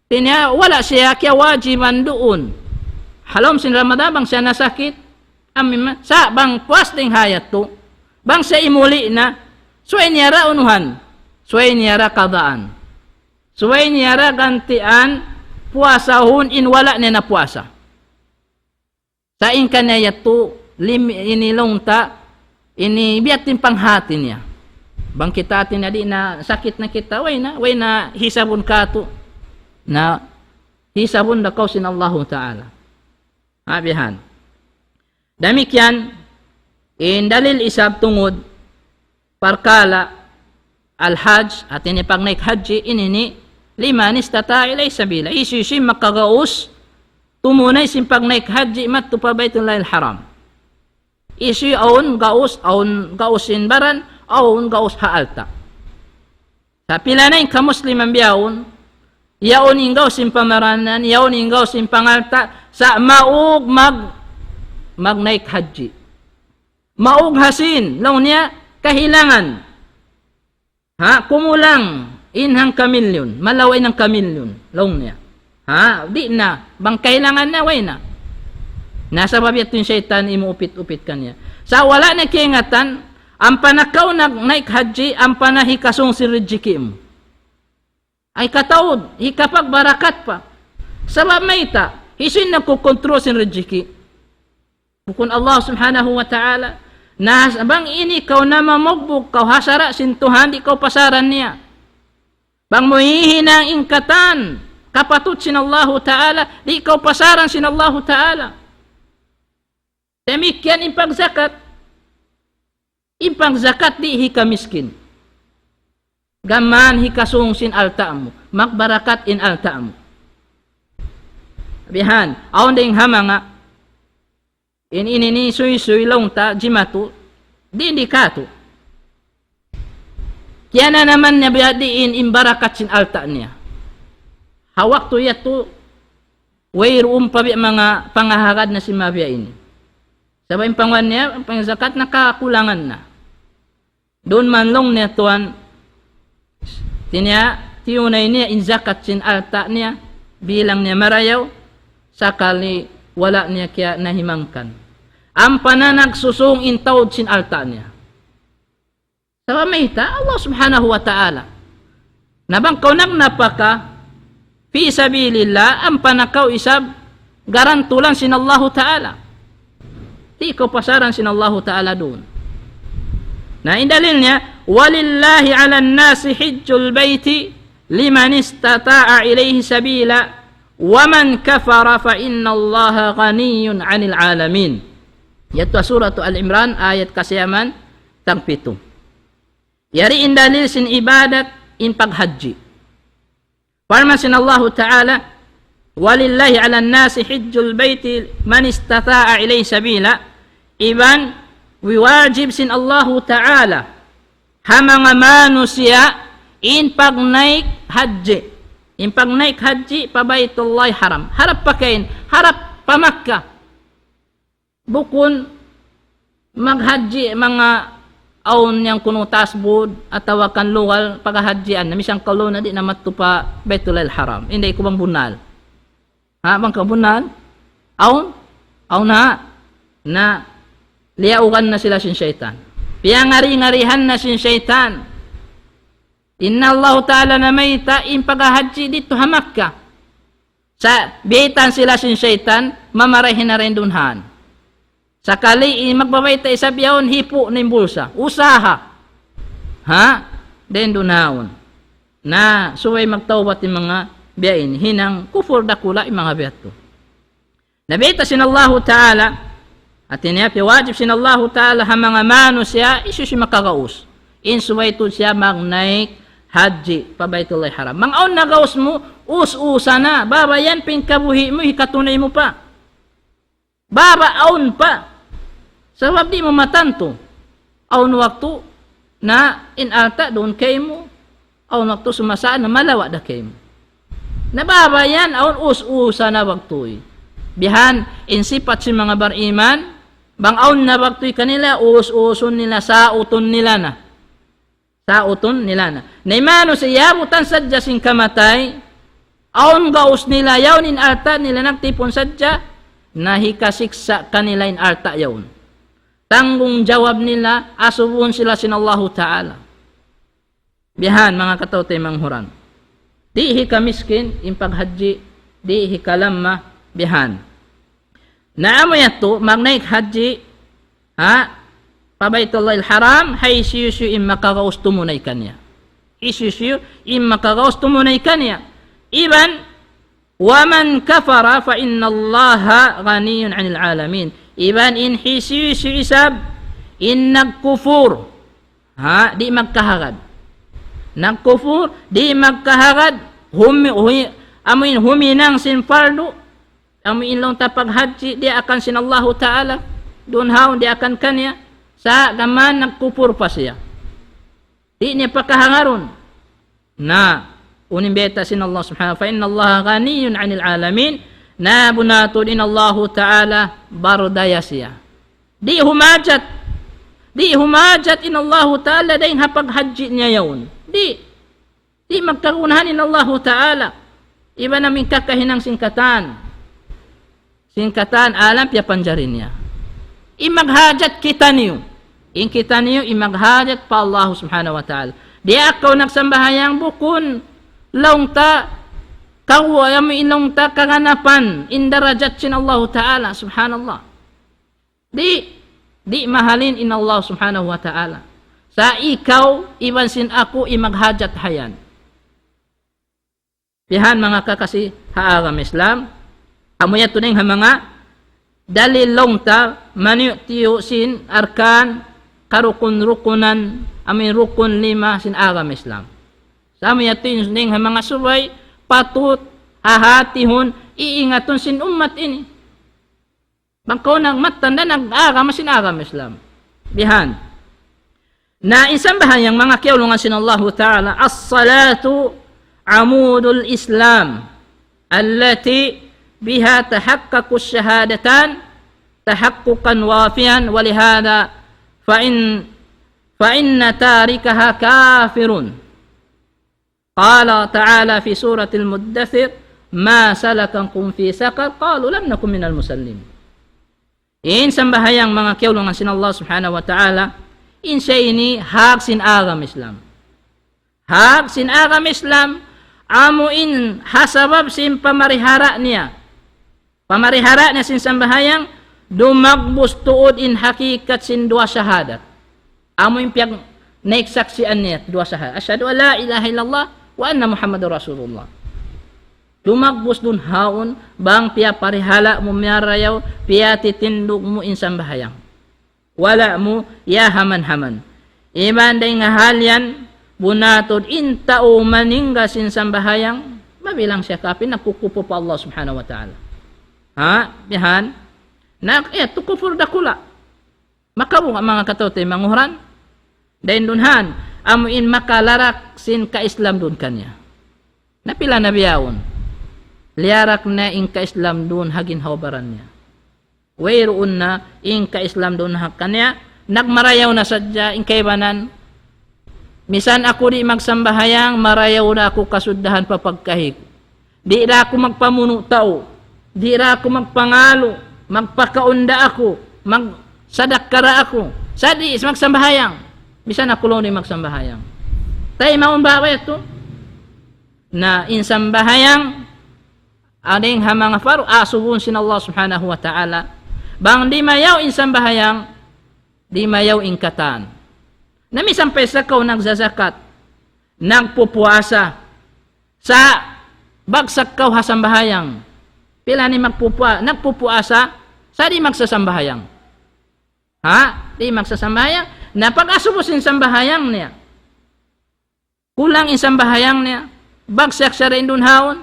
Hati niya, wala' siya kiyawajiban duun. Ha lawm sin Ramadan, bang siya nasakit, amu in ma-, sa' bang puas dayn ha yadtu, bang siya imuli' na, subay niya ra unuhan, subay niya ra kadaan. Subay niya ra gantian puasahun in wala' niya napuasa. Sa' in kaniya yadtu, lim-, ini laung ta, ini biya' in panghati niya. Bang kita hati niya di' na sakit na kita, way na, way na hisabun katu'. Na hisabun da kaw sin Allahu Ta'ala. Ha, biya' yan. Damikkiyan, in dalil isab tungud, parkala' al-hajj, hati niya pagnaik hajji, ini ini, لمن استطاع إليه سبيلا. Hisiyu-siyu in makagaus, tumunay sin pagnaik hajji, madtu pa Baytullahil Haram. Hisiyu awn gaus, awn gaus sin baran, awn gaus ha alta'. Sa' pila na in kamusliman bihaun, Yaun in gaus sin pamaranan, yaun in gaus sin pangalta', sa' maug mag-, magnaik hajji. Maug ha sin, laung niya, kahilangan. Ha, kumulang in hangka milyun, malawa' in hangka milyun, laung niya. Ha, di' na, bang kahilangan na, way na. Na sabab yadtu in saytan imuupit-upit kaniya. Sa' wala' na kiyaingatan, ampa na kaw nag-, naik hajji, ampa na hikasung sin rijiki' mu. Ay kataud, hikapagbarakat pa. Sabab mayta', hisiyu in nagkukontrol sin rijiki'? Bukun Allah Subhanahu wa Ta'ala. Na bang ini kaw namamugbug kaw ha sara' sin Tuhan, di' kaw pasaran niya. Bang mu hihinang in katan kapatut sin Allahu Ta'ala, di' kaw pasaran sin Allahu Ta'ala. Damikkiyan in pagzakat. In pagzakat di' hikamiskin. Gam mayan hikasung sin alta' mu. Magbarakat in alta' mu. Bihan, awn dayng ha manga, in ini ni suysuy laung ta jimatu, di' di' katu'. Kiyananaman niya biya' diin in barakat sin alta' niya. Ha waktu yadtu, wayruun pa biya' manga pangahagad na sin manga biya' ini. Sabab in pangwan niya, pangzakat na kakulangan na. Duun man laung niya tuwan, tiniya, tiyunay niya in zakat sin alta' niya, bilang niya marayaw, sakali wala' niya kiyanahimangkan. Ampa na nagsusung in taud sin alta' niya. Sabab mayta', Allah Subhanahu wa Ta'ala. Na bang kaw nagnapaka, fi sabilillah, ampa na kaw isab garantulan sin Allahu Ta'ala. Di' kaw pasaran sin Allahu Ta'ala duun. Na in dalil niya, وَلِلَّهِ عَلَى النَّاسِ حِجُّ الْبَيْتِ مَنِ اسْتَطَاعَ إِلَيْهِ سَبِيلًا وَمَنْ كَفَرَ فَإِنَّ اللَّهَ غَنِيٌّ عَنِ الْعَالَمِينَ. Yadtu Suratu Al Imran, ayat kasiyaman, tagpitu. Yari in dalil sin ibadat in paghajji. Parman sin Allahu Ta'ala, وَلِلَّهِ عَلَى النَّاسِ حِجُّ الْبَيْتِ مَنِ اسْتَطَاعَ إِلَيْهِ سَبِيلًا. Iban, wajib sin Allahu Ta'ala ha manga manusiya' in pagnaik hajji. In pagnaik hajji pa Baytullahil Haram. Harap pa kain, harap pa Makkah. Bukun maghajji manga awn yan kunu' tasbud atawa kan lugal paghahajjian na misan kalu na di' na madtu pa Baytullahil Haram. Inday ku bang bunnal. Ha, bang ka bunnal? Awn? Awn ha? Na liyaugan na sila sin saytan. Piyangari-ngarihan na sin saytan. Inna Allahu Ta'ala namayta' in paghahajji didtu ha Makkah. Sa' biyaytaan sila sin saytan, mamarahi na dayn duun han. Sakali in magbabayta' isab yaun, hipu' na in bulsa. Usaha. Ha? Dayn duun haun. Na, subay magtawbat in manga biya' ini. Hinang kufur dakula' in manga biya' tu. Na biyayta' sin Allahu Ta'ala, hati niya, piyawajib sin Allahu Ta'ala ha manga manusiya', hisiyu-siyu makagaus. In subay tuud siya magnaik hajji pa Baytullahil Haram. Bang awn nagaus mu, us-usa na, baba yan pa in kabuhi' mu, hikatunay mu pa. Baba awn pa. Sabab di' mu matantu. Awn waktu na in alta' duun kaymu, awn waktu sumasa na malawa' da kaymu. Na baba yan, awn us-usa na waktu. Bihan, in sipat sin manga bariman, bang awn na waktu kanila, us-usun nila, sautun nila na. Sautun nila na. Na in manusiya' iyabutan sadja sin kamatay, awn gaus nila yaun in alta' nila nagtipun sadja, na hikasiksa' kanila in alta' yaun. Tanggungjawab nila, asubuhun sila sin Allahu Ta'ala. Bihan, manga kataw-taymanghuran. Di' hikamiskin, in paghajji, di' hikalamma, bihan. Na amu yadtu, magnaik hajji, ha? Pa Baytullahil Haram, ha hisiyu-siyu in makagaus tumunay kaniya. Hisiyu-siyu in makagaus tumunay kaniya. Iban, وَمَنْ كَفَرَ فَإِنَّ اللَّهَ غَنِيٌّ عَنِ الْعَالَمِينَ. Iban in hisiyu-siyu isab, in nagkufur. Ha? Di' magkahagad. Nagkufur, di' magkahagad. Humi-, hui-, amu in huminang sin fardu, amu in laung ta paghajji, diyaakan sin Allahu Ta'ala, duun haun diyaakan kaniya, sa' gam mayan nagkupur pa siya. Di' niya pakahangarun. Na, Unu in bayta' sin Allah Subhanahu, فإن الله غني عن العالمين. Na bunnal tuud in Allahu Ta'ala bardaya siya. Di' humajat. Di' humajat in Allahu Ta'ala dayn ha paghajji niya yaun. Di'. Di' magkagunahan in Allahu Ta'ala. Iban amu in kakahinang sin katan. Sin katan alam piyapanjari niya. In maghajat kitaniyu. In kitaniyu in maghajat pa Allah Subhanahu wa Ta'ala. Di' kaw nagsambahayang bukun laung ta kaw amu in laung ta kaganapan in darajat sin Allahu Ta'ala. Subhanallah. Di', di' mahalin in Allah Subhanahu wa Ta'ala. Sa' ikaw, iban sin aku, in maghajat ha yan. Bihan manga kakasi ha agama Islam, amu yadtu dayn ha manga dalil laung ta, maniyu'-tiyu' sin arkan, karukun-rukunan, amu in rukun lima sin agama Islam. Sa' amu yadtu in dayn ha manga subay, patut, hahatihun, iingatun sin ummat ini. Bang kaw nagmattan da nag-agama sin agama Islam. Bihan. Na in sambahayang manga kiyaulungan sin Allahu Ta'ala, الصلاة عمود الإسلام التي بها تحقق الشهادتان تحققا وافيا ولهذا فإن، فإن تاركها كافر. قال تعالى في سورة المدثر: ما سلككم في سقر؟ قالوا لم نك من المصلين. In sambahayang manga kiyaulungan sin Allah Subhanahu wa Ta'ala, in siya ini hak sin agama Islam. Hak sin agama Islam, amu in ha sabab sin pamarihara niya. Pamarihara niya sin sambahayang, dumagbus tuud in hakikat sin duwa shahadat. Amu in piyag-, naiksaksian niya duwa shahadat. أشهد أن لا إله إلا الله وأن محمدا رسول الله. Dumagbus duun ha yaun, bang piyaparihala' mu miyarayaw, piyatitindug mu in sambahayang. Wala' mu iyahaman-haman. Iban dayn ha hal yan, bunnal tuud in tau maninggal sin sambahayang, mabilang siya kapir, nagkukupur pa Allah Subhanahu wa Ta'ala. Ha? Bihan? Na, yadtu kupur dakula'. Makabunga' manga kataw-taymanghuran. Dayn duun ha yan, amu in makalarak sin ka-Islam duun kaniya. Na pila na bihaun. Liyarak na in ka-Islam duun ha ginhawa-baran niya. Wayruun na in ka-Islam duun ha kaniya, nagmarayaw na sadja in kaibanan. Misan aku di' magsambahayang, marayaw na aku kasuddahan pa pagkahi ku. Di' da aku magpamunu' tau. Di' da aku magpangalu', magpakaun da aku, magsadakka da aku. Sa' di' magsambahayang. Misan aku laung di' magsambahayang. Taymaun ba yadtu? Na in sambahayang, dayn ha manga faru' asubun sin Allah Subhanahu wa Ta'ala. Bang dimayaw in sambahayang, dimayaw in katan. Na misan pa isab kaw nagzazakat, nagpupuasa, sa' bagsak kaw ha sambahayang. Pila ini magpupua-, nagpupuasa, sa' di' magsasambahayang. Ha? Di' magsasambahayang. Na pag-asubu sin sambahayang niya. Kulang in sambahayang niya. Bagsak siya dayn duun ha yaun.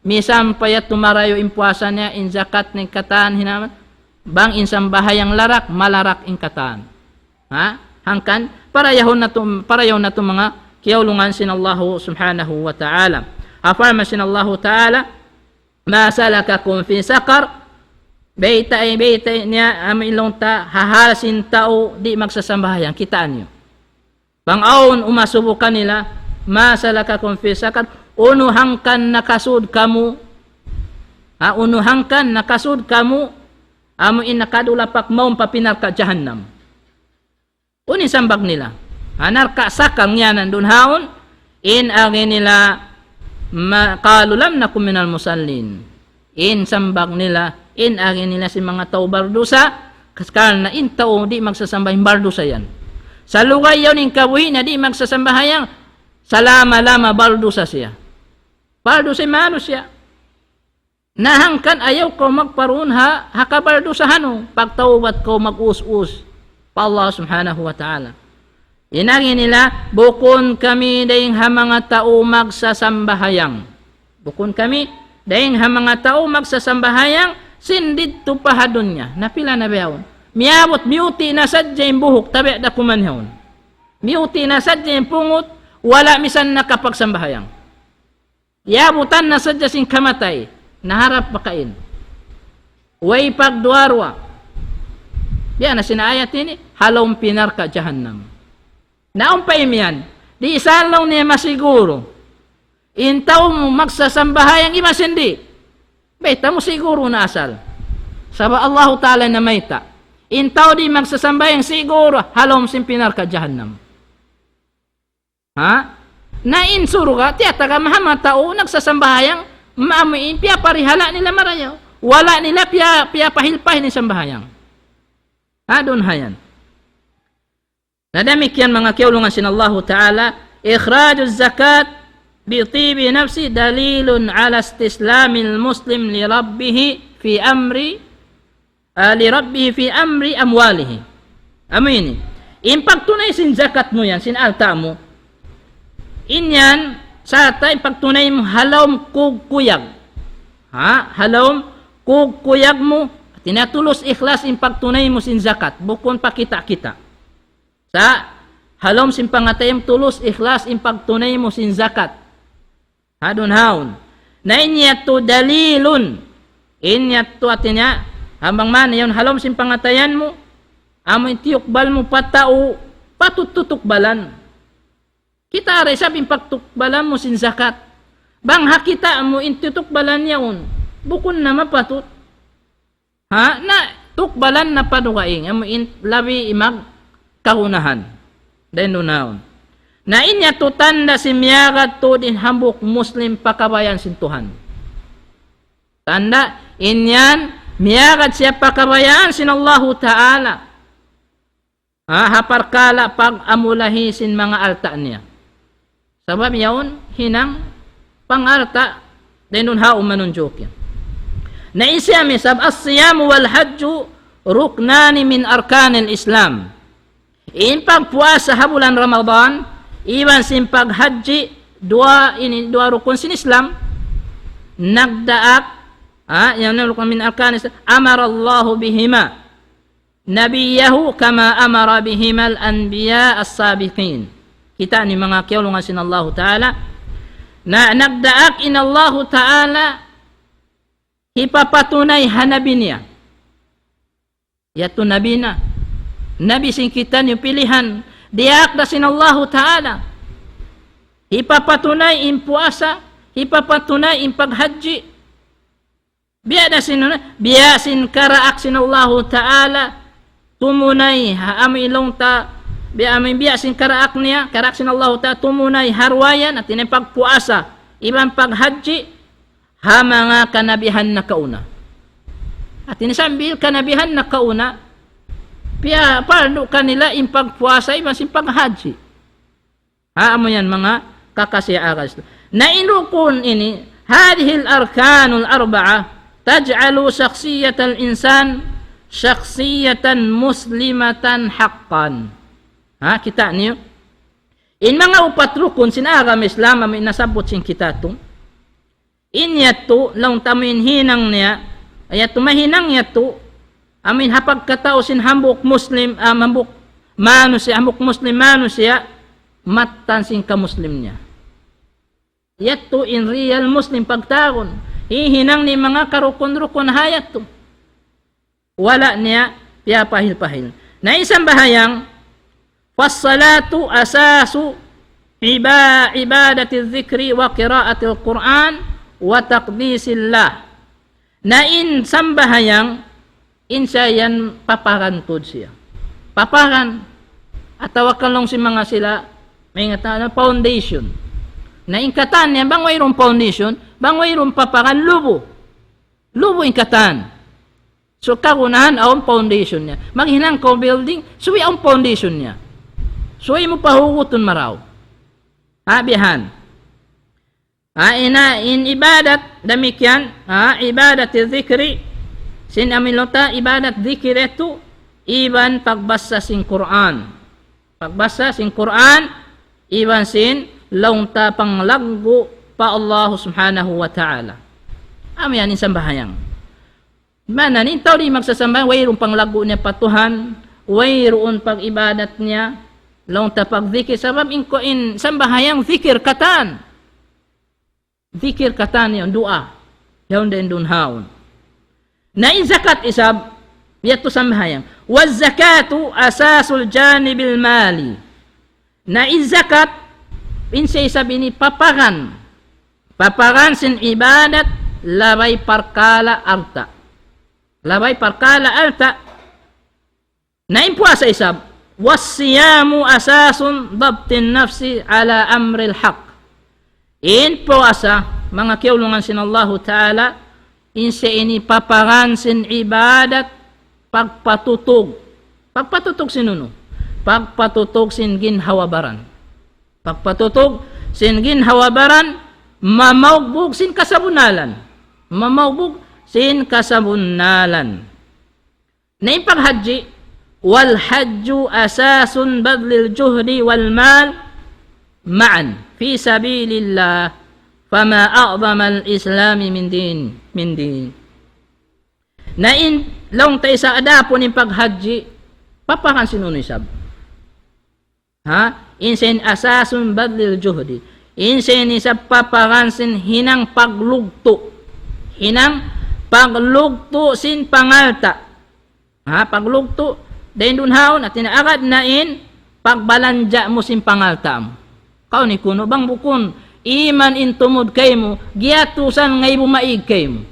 Misan pa yadtu marayaw in puasa niya, in zakat niya, in katan hinang. Bang in sambahayang larak, malarak in katan. Ha? Hangkan, parayawun natu', parayawun natu' manga kiyaulungan sin Allahu Subhanahu wa Ta'ala. Parman sin Allahu Ta'ala, ما سلككم في سقر؟ Baytai, baytai niya, amu in laung ta, ha hal sin tau di' magsasambahayang, kitaa niyu. Bang awn umasubu kanila, ما سلككم في سقر, unu hangkan nakasud kamu, ha, unu hangkan nakasud kamu, amu in nakadulapak mawn pa pi narka' jahannam. Unu in sambag nila? Ha narka' Saqar ngiyanan duun ha yaun, in agi nila, ma-, قالوا لم نك من المصلين. In sambag nila, in agi nila sin manga tau bardusa, kas-, karna' in tau di' magsasambahayang bardusa yan. Salugay yaun in kabuhi' niya di' magsasambahayang, salama-lama bardusa siya. Bardusa in manusiya'. Na hangkan ayaw kaw magparun ha, ha kabardusahan mu, pagtawbat kaw mag-us-us pa Allah Subhanahu wa Ta'ala. In agi nila, bukun kami dayn ha manga tau magsasambahayang. Bukun kami dayn ha manga tau magsasambahayang, sin didtu pa ha dunya. Na pila na bihaun. Miyabut, miyuti' na sadja in buhuk, tabi' da kuman yaun. Miyuti' na sadja in pungut, wala' misan nakapagsambahayang. Yaabutan na sadja sin kamatay, naharap pa kain. Way pagduwa-ruwa. Biya' na sin ayat ini, ha lawm narka' jahannam. Na awn pa imiyan, di' isab laung niya masiguru in tau magsasambahayang iban sin di'. Bayta' mu siguru na asal. Sabab Allahu Ta'ala namayta'. In tau di' magsasambahayang siguru ha lawm sin narka' jahannam. Ha? Na in surga', tiyataga' ha manga tau nagsasambahayang, maamu in piyaparihala' nila marayaw. Wala' nila piya-, piyapahil-pahil in sambahayang. Ha, duun ha yan. Na damikkiyan manga kiyaulungan sin Allahu Ta'ala, إخراج الزكاة بطيب نفس دليل على استسلام المسلم لربه في أمر ah, لربه في أمر أمواله. Amu ini. In pagtunay sin zakat mu yan, sin alta' mu. In yan, sarta' in pagtunay mu ha lawm kugkuyag. Ha? Ha lawm kugkuyag mu. Hati niya tulus ikhlas in pagtunay mu sin zakat. Bukun pa kita-kita. Sa' ha lawm sin pangatayan mu tulus ikhlas in pagtunay mu sin zakat. Ha, duun ha yaun. Na in yadtu dalilun. In yadtu hati niya, ha bang man yaun ha lawm sin pangatayan mu, amu in tiyukbal mu pa tau, patut tutukbalan. Kitaa da isab in pagtukbalan mu sin zakat. Bang ha kita' mu in tutukbalan yaun, bukun na mapatut. Ha, na tukbalan na pa dugaing, amu in labi imag kagunahan. Dayn duun ha yaun. Na in yadtu tanda' sin miyagad tuud in hambuuk Muslim pa kabayaan sin Tuhan. Tanda' in yan miyagad siya pa kabayaan sin Allahu Ta'ala. Ha, ha parkala' pag-amulahi sin manga alta' niya. Sabab yaun hinang pangalta' dayn duun ha yaun manunjuki. Na in siya isab, الصيام والحج ركنان من أركان الإسلام. In pagpuasa ha bulan Ramadan, iban sin paghajji, duwa ini, duwa rukun sin Islam, nagdaak, ha, yan rukun من أركان الإسلام, أمر الله بهما نبيه كما أمر بهما الأنبياء السابقين. Kita' niyu manga kiyaulungan sin Allahu Ta'ala. Na nagdaak in Allahu Ta'ala hipapatunay ha Nabi niya. Yadtu Nabi na. Nabi sin kitaniyu pilihan. Diyaak da sin Allahu Ta'ala. Hipapatunay in puasa. Hipapatunay in paghajji. Biya' da sin, biya' sin karaak sin Allahu Ta'ala, tumunay, ha, amu in laung ta, biya' amu in biya' sin karaak niya, karaak sin Allahu Ta'ala, tumunay, ha duwa yan, hati niya pagpuasa, iban paghajji, ha manga kanabihan nakauna. Hati niya sambil kanabihan nakauna, piya-, pardu kanila in pagpuasa, iban sin paghajji. Ha, amu yan manga kakasi agama Islam. Na in rukun ini, هذه الأركان الأربعة تجعل شخصية الإنسان شخصية مسلمة حقا. Ha, kita' niyu. In manga upat rukun sin agama Islam amu in nasabbut sin kita tu. In yadtu, laung ta amu in hinang niya, yadtu mahinang yadtu, amu in ha pagkatau sin hambuuk Muslim, ah, hambuuk manusiya', hambuuk Muslim manusiya', mattan sin kamuslim niya. Yadtu in real Muslim pagtawagun, hihinang niya in manga karukun-rukun ha yadtu. Wala' niya piyapahil-pahil. Na in sambahayang, فالصلاة أساس عبا-، عبادة الذكر وقراءة القرآن وتقديس الله. Na in sambahayang, in siya yan paparan tuud siya. Paparan, atawa kan laung sin manga sila, maingat na, foundation. Na in katan yan, bang wayruun foundation, bang wayruun paparan, lubu'. Lubu' in katan. So, kagunahan awn foundation niya. Maghinang kaw building, subay awn foundation niya. Subay mu pahugutun marayaw. Ha, bihan. Ha, ina in ibadat, damikkiyan, ha, ibadat zikri, sin amu in laung ta, ibadat zikir yadtu, iban pagbasa sin Qur'an. Pagbasa sin Qur'an, iban sin laung ta panglaggu' pa Allah Subhanahu wa Ta'ala. Amu yan in sambahayang. Maana niya in tau di' magsasambahayang, wayruun panglaggu' niya pa Tuhan, wayruun pag-ibadat niya, laung ta pagzikir, sabab in ku-, in sambahayang zikir katan. Zikir katan yaun, duwaa. Yaun dayn duun haun. Na in zakat isab, yadtu sambahayang. والزكاة أساس الجانب المالي. Na in zakat, in siya isab ini paparan. Paparan sin ibadat, labay parkala' alta'. Labay parkala' alta'. Na in puasa isab, والصيام أساس ضبط النفس على أمر الحق. In puasa, manga kiyaulungan sin Allahu Ta'ala, in siya ini paparan sin ibadat, pagpatutug. Pagpatutug sin unu? Pagpatutug sin ginhawa-baran. Pagpatutug sin ginhawa-baran, mamaugbug sin kasabunnalan. Mamaugbug sin kasabunnalan. Na in paghajji, والحج أساس بذل الجهد والمال معا في سبيل الله، فما أعظم الإسلام من دين، من دين. Na in, laung ta isab adapun in paghajji, paparan sin unu isab? Ha? In siya in أساس بذل الجهد. In siya in isab paparan sin hinang paglugtu'. Hinang paglugtu' sin pangalta'. Ha? Paglugtu'. Dayn duun haun, hati niya agad na in pagbalanja' mu sin pangalta' mu. Kaw ni kunu' bang bukun iman in tumud kaymu, giyatusan ngaibu maig kaymu.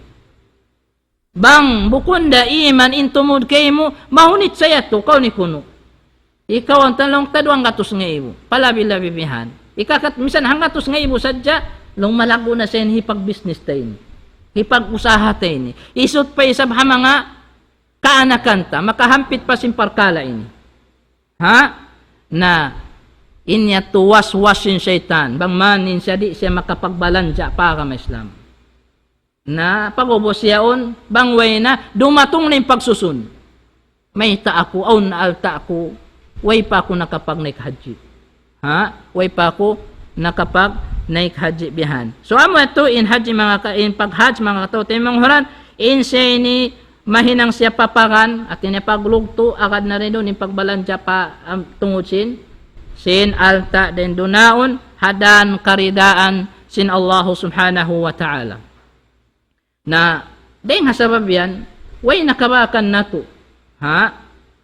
Bang bukun da iman in tumud kaymu, mahunit sa yadtu, kaw ni kunu'. Ikaw in tanong ta duwanggatus ngaibu, palabi-labi bihan. Ikakat, misan hanggatus ngaibu sadja, laung malaggu' na sa in hipag-business ta ini. Hipag-usaha ta ini. Isut pa isab ha manga kaanakan ta, makahampit pa sin parkala' ini. Ha? Na, in yadtu waswas sin saytan, bang man in siya di' siya makapagbalanja' pa agama Islam. Na pag'ubus yaun, bang way na, dumatung na in pagsusun. Mayta' aku, awn na alta' ku, way pa aku nakapagnaik hajji. Ha? Way pa aku nakapagnaik hajji bihan. So, amu yadtu in hajji manga ka-, in paghajj manga kataw-taymanghuran, in siya ini mahinang siya paparan, hati niya paglugtu', agad na rin duun in pagbalanja' pa, am, tungud sin, sin alta' dayn duun haun, ha dan karidaan sin Allahu Subhanahu wa Ta'ala. Na, dayn ha sabab yan, way na kabakan natu'. Ha?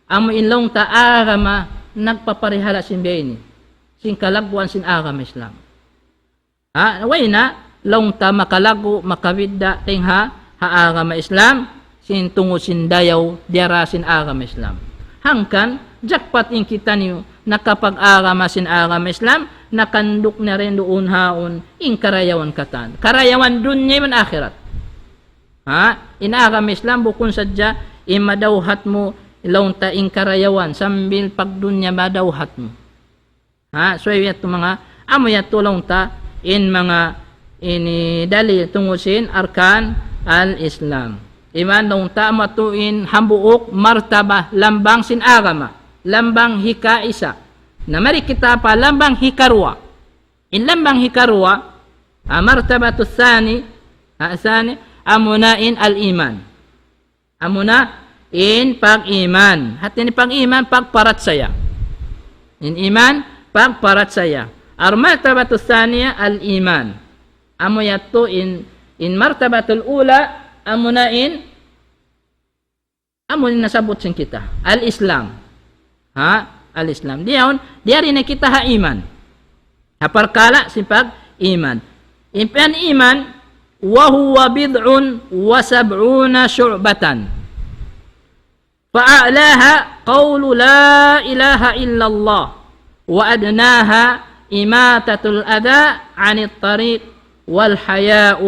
Amu in laung ta agama nagpaparihala' sin biya' ini. Sin kalagguan sin agama Islam. Ha? Way na, laung ta makalaggu', makabidda', dayn ha, ha agama Islam, sin tungud sin dayaw, diyara sin agama Islam. Hangkan, jakpat in kitaniyu, nakapag-agama sin agama Islam, nakanduk na rin duun haun, in karayawan katan. Karayawan dunya iban akhirat. Ha? In agama Islam bukun sadja, in madawhat mu, laung ta in karayawan, sambil pagdunya madawhat mu. Ha? So, yadtu manga, amu yadtu laung ta, in manga, ini dalil tungud sin arkan al-Islam. Iban laung ta amu yadtu in hambuuk martabah lambang sin agama. Lambang hika-isa. Na mari kita pa lambang hikaruwa. In lambang hikaruwa, ah, martabatu thani, ah, thani, amuna in al-iman. Amuna in pag-iman. Hati niya pag-iman, pagparachaya. In iman, pagparachaya. Al-martabatu thaniya, al-iman. Amu yadtu in, in martabatul ula, amuna in amu in nasabbut sin kita. Al-Islam. Ha? Al-Islam. Diyaun, diyari na kita ha iman. Ha parkala' sin pag-iman. In pag-iman, وهو بضع وسبعون شعبة. فأعلاها قول لا إله إلا الله، وأدناها إماطة الأذى عن الطريق، والحياء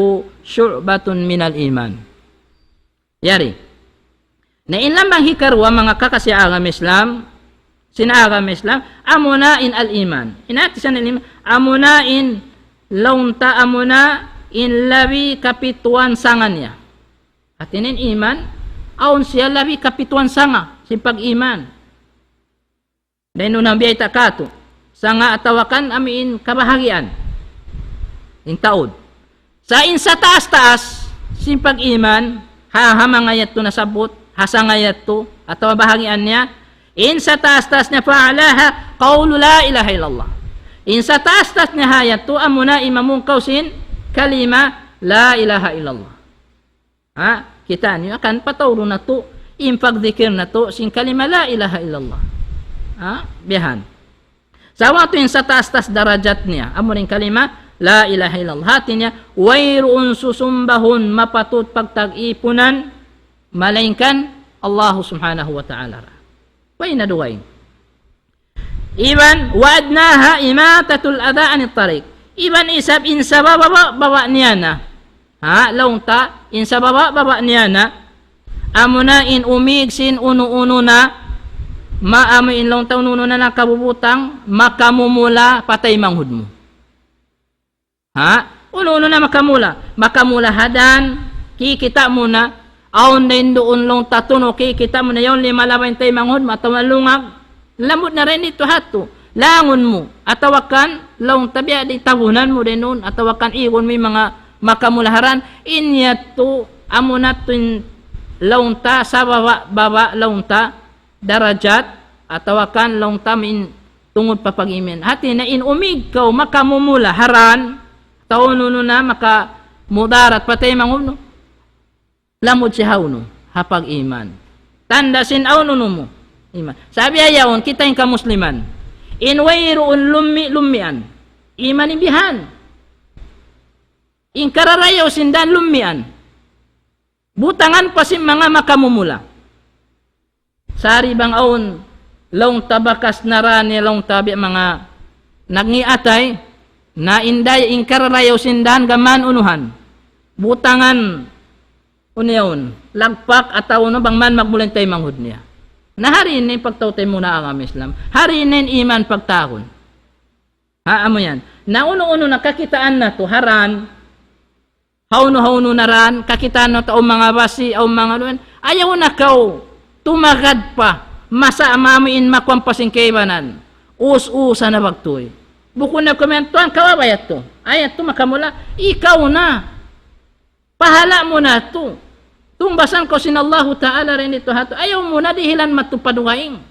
شعبة من الإيمان. Yari. Na in lambang hikaruwa manga kakasi agama Islam, sin agama Islam, amuna in al-iman. In hati sin al-iman, amuna in laung ta amuna in labi kapituan sanga niya. Hati niya in iman, awn siya labi kapituan sanga, sin pag-iman. Dayn duun ha biyayta' katu'. Sanga atawa kan amu in kabahagian. In taud. Sa' in sataas-taas, sin pag-iman, ha, ha manga yadtu nasabbut, ha sanga yadtu, atawa bahagian niya, in sataas-taas niya فأعلاها قول لا إله إلا الله. In sataas-taas niya ha yadtu, amuna in mamungkaw sin kalima la ilaha illallah. Ha? Kita' niyu, akan pataurun natu' in pagdikir natu' sin kalima la ilaha illallah. Ha? Bihan. Sa' waktu in sataas-taas darajat niya, amu in kalima la ilaha illallah. Hati niya, wayruun susumbahun mapatut pagtag-ipunan, malaingkan Allah Subhanahu wa Ta'ala. Way na dugaing. Iban, وأدناها إماطة الأذى عن الطريق. Iban isab in sababa-baba niya na. Ha, laung ta, in sababa-baba niya na. Amuna in umig sin unu-unu na, ma amu in laung ta unu-unu na nakabubutang, makamumula pa taymanghud mu. Ha? Unu-unu na makamula. Makamula ha dan, kikita' mu na, awn dayn duun laung ta tunu, kikita' mu na yaun limalaba in taymanghud mu, atawa lungag, lamud na dayn ditu ha yadtu. Langun mu, atawa kan, laung ta biya' di' tabunan mu dayn duun, atawa kan igun mu in manga makamula ha dan, in yadtu, amu na tuud in laung ta, sababa-baba laung ta, darajat, atawa kan laung ta in tungud pa pag-iman. Hati niya in umig kaw makamumula ha dan, atawa unu-unu na makamudarat pa taymanghud mu. Lamud siya ha unu, ha pag-iman. Tanda' sin awn unu mu. Iman. Sabab yaun, kita' in kamusliman. In wayruun lummi'-lummian. Iman in bihan. In kararayaw sin dan lummian. Butangan pa sin manga makamumula. Sari bang awn laung ta bakas na ra ni laung ta biya' manga nagngiatay, na in dayng in kararayaw sin dan gam mayan unuhan. Butangan unu yaun, lagpak atawa unu bang mayan magmula in taymanghud niya. Na hari ini pagtaw ta muna agama Islam. Hari ini in iman pagtawagun. Ha, amu yan. Na unu-unu na kakitaan natu' ha dan, hawnu-hawnu na dan, kakitaan natu' awn manga basi', awn manga luan. Ayaw na kaw tumagad pa, masa mamu in makuan pa sin kaibanan. Us-usa na bagtuy. Bukun na kumiyan, tuwan, kaw ba yadtu? Ay, yadtu makamula, ikaw na. Pahala' mu na tu. Tumbasan kaw sin Allahu Ta'ala dayn ditu ha yadtu. Ayaw mu na dihilan madtu pa dugaing.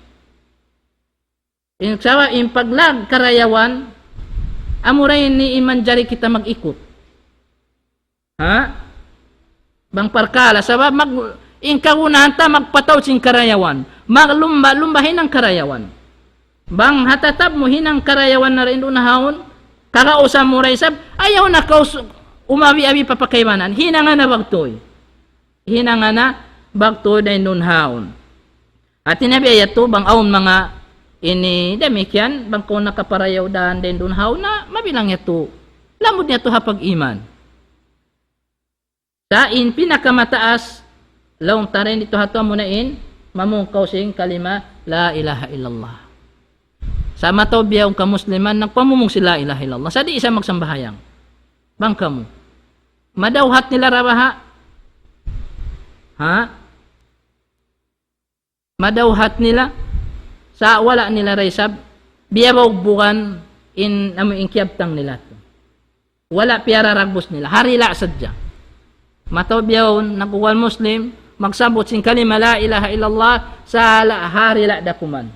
In sabab in paglag karayawan, amura ini in manjari kita mag-ikut. Ha? Bang parkala', sabab mag-, in kagunahan ta magpataud sin karayawan. Maglumba-lumba hinang karayawan. Bang ha tatab mu hinang karayawan na dayn duun ha yaun, kagausan mu da isab, ayaw na kaw su-, umabi-abi pa pa kaibanan. Hinanga na bagtuy. Hinanga na bagtuy dayn duun ha yaun. Hati niya biya' yadtu, bang awn manga ini damikkiyan, bang kaw nakaparayaw dan dayn duun ha yaun na, mabilang yadtu. Lamud yadtu ha pag-iman. Sa' in pinakamataas, laung ta dayn ditu ha yadtu amuna in, mamung kaw sin kalima, la ilaha illallah. Sa' mataud biya' yaun kamusliman, nagpamumung sin la ilaha illallah. Sa' di' isab magsambahayang. Bang kamu. Madawhat nila ra baha'. Ha? Madawhat nila, sa' wala' nila da isab, biyabaugbugan in, amu in kiyabtang nila tu. Wala' piyararagbus nila, ha rila sadja. Mataud biya' yaun, nag-ugal Muslim, magsabbut sin kalima la ilaha illallah, sa' la ha rila da kuman.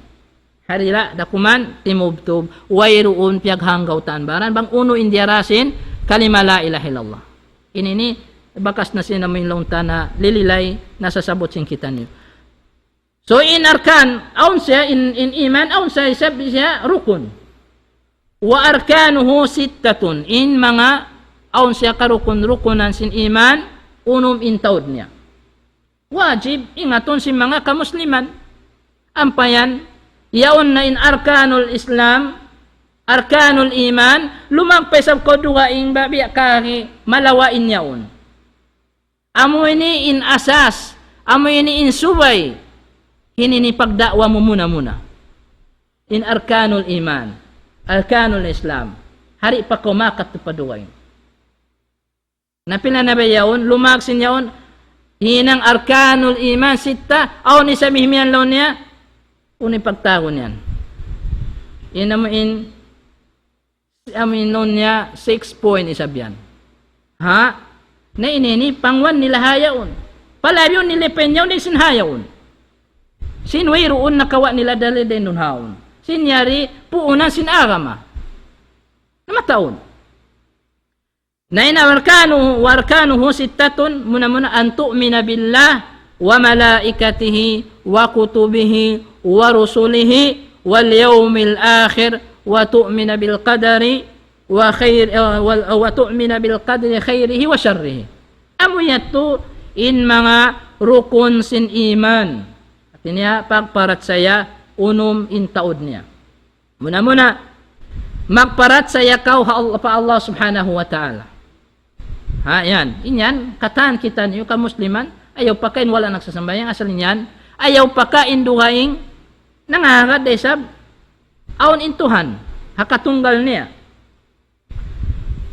Ha rila da kuman, timubtub, wayruun piyaghanggaw ta baran, bang unu in diyara sin kalima la ilaha illallah. Ini ini, bakas na sin amu in laung ta na lililay, nasasabbut sin kitaniyu. So, in arkan, awn siya, in, in iman, awn siya, isab siya rukun. وأركانه ستة. In manga, awn siya karukun-rukunan sin iman, unum in taud niya. Wajib, ingatun sin manga kamusliman. Ampa yan, yaun na in arkanul Islam, arkanul iman, lumagpay isab kaw dugaing ba biya' kari malawa' in yaun. Amu ini in asas, amu ini in subay, ini in pagda'wa mu muna-muna. In arkanul iman, arkanul Islam, di' pa kaw makadtu pa dugaing. Na pila na ba yaun, lumag sin yaun, hinang arkanul iman sitta, awn isab mihimiyan laung niya, unu in pagtawagun yan. In amu in Amu in laung niya, six point isab yan. Ha? Na ini, ini, pangwan nila ha yaun. Palabi yaun nila pa in yaun, di' sin ha yaun. Sin wayruun nakawa' nila dalil dayn duun ha yaun. Sin yari, puunan sin agama. Na mataud. Na in أركانه، وأركانه ستة, muna-muna أن تؤمن بالله وملائكته وكتبه ورسله واليوم الآخر وتؤمن بالقدر وخير-، eh, wal-, وتؤمن بالقدر خيره وشره. Amu yadtu in manga rukun sin iman. Hati niya, pagparachaya unum in taud niya. Muna-muna, magparachaya kaw ha Allah, pa Allah Subhanahu wa Ta'ala. Ha, yan. In yan, katan kitaniyu kamusliman, ayaw pa ka in wala' nagsasambahayang, asal in yan, ayaw pa ka in dugaing nangahagad da isab, awn in Tuhan, ha katunggal niya.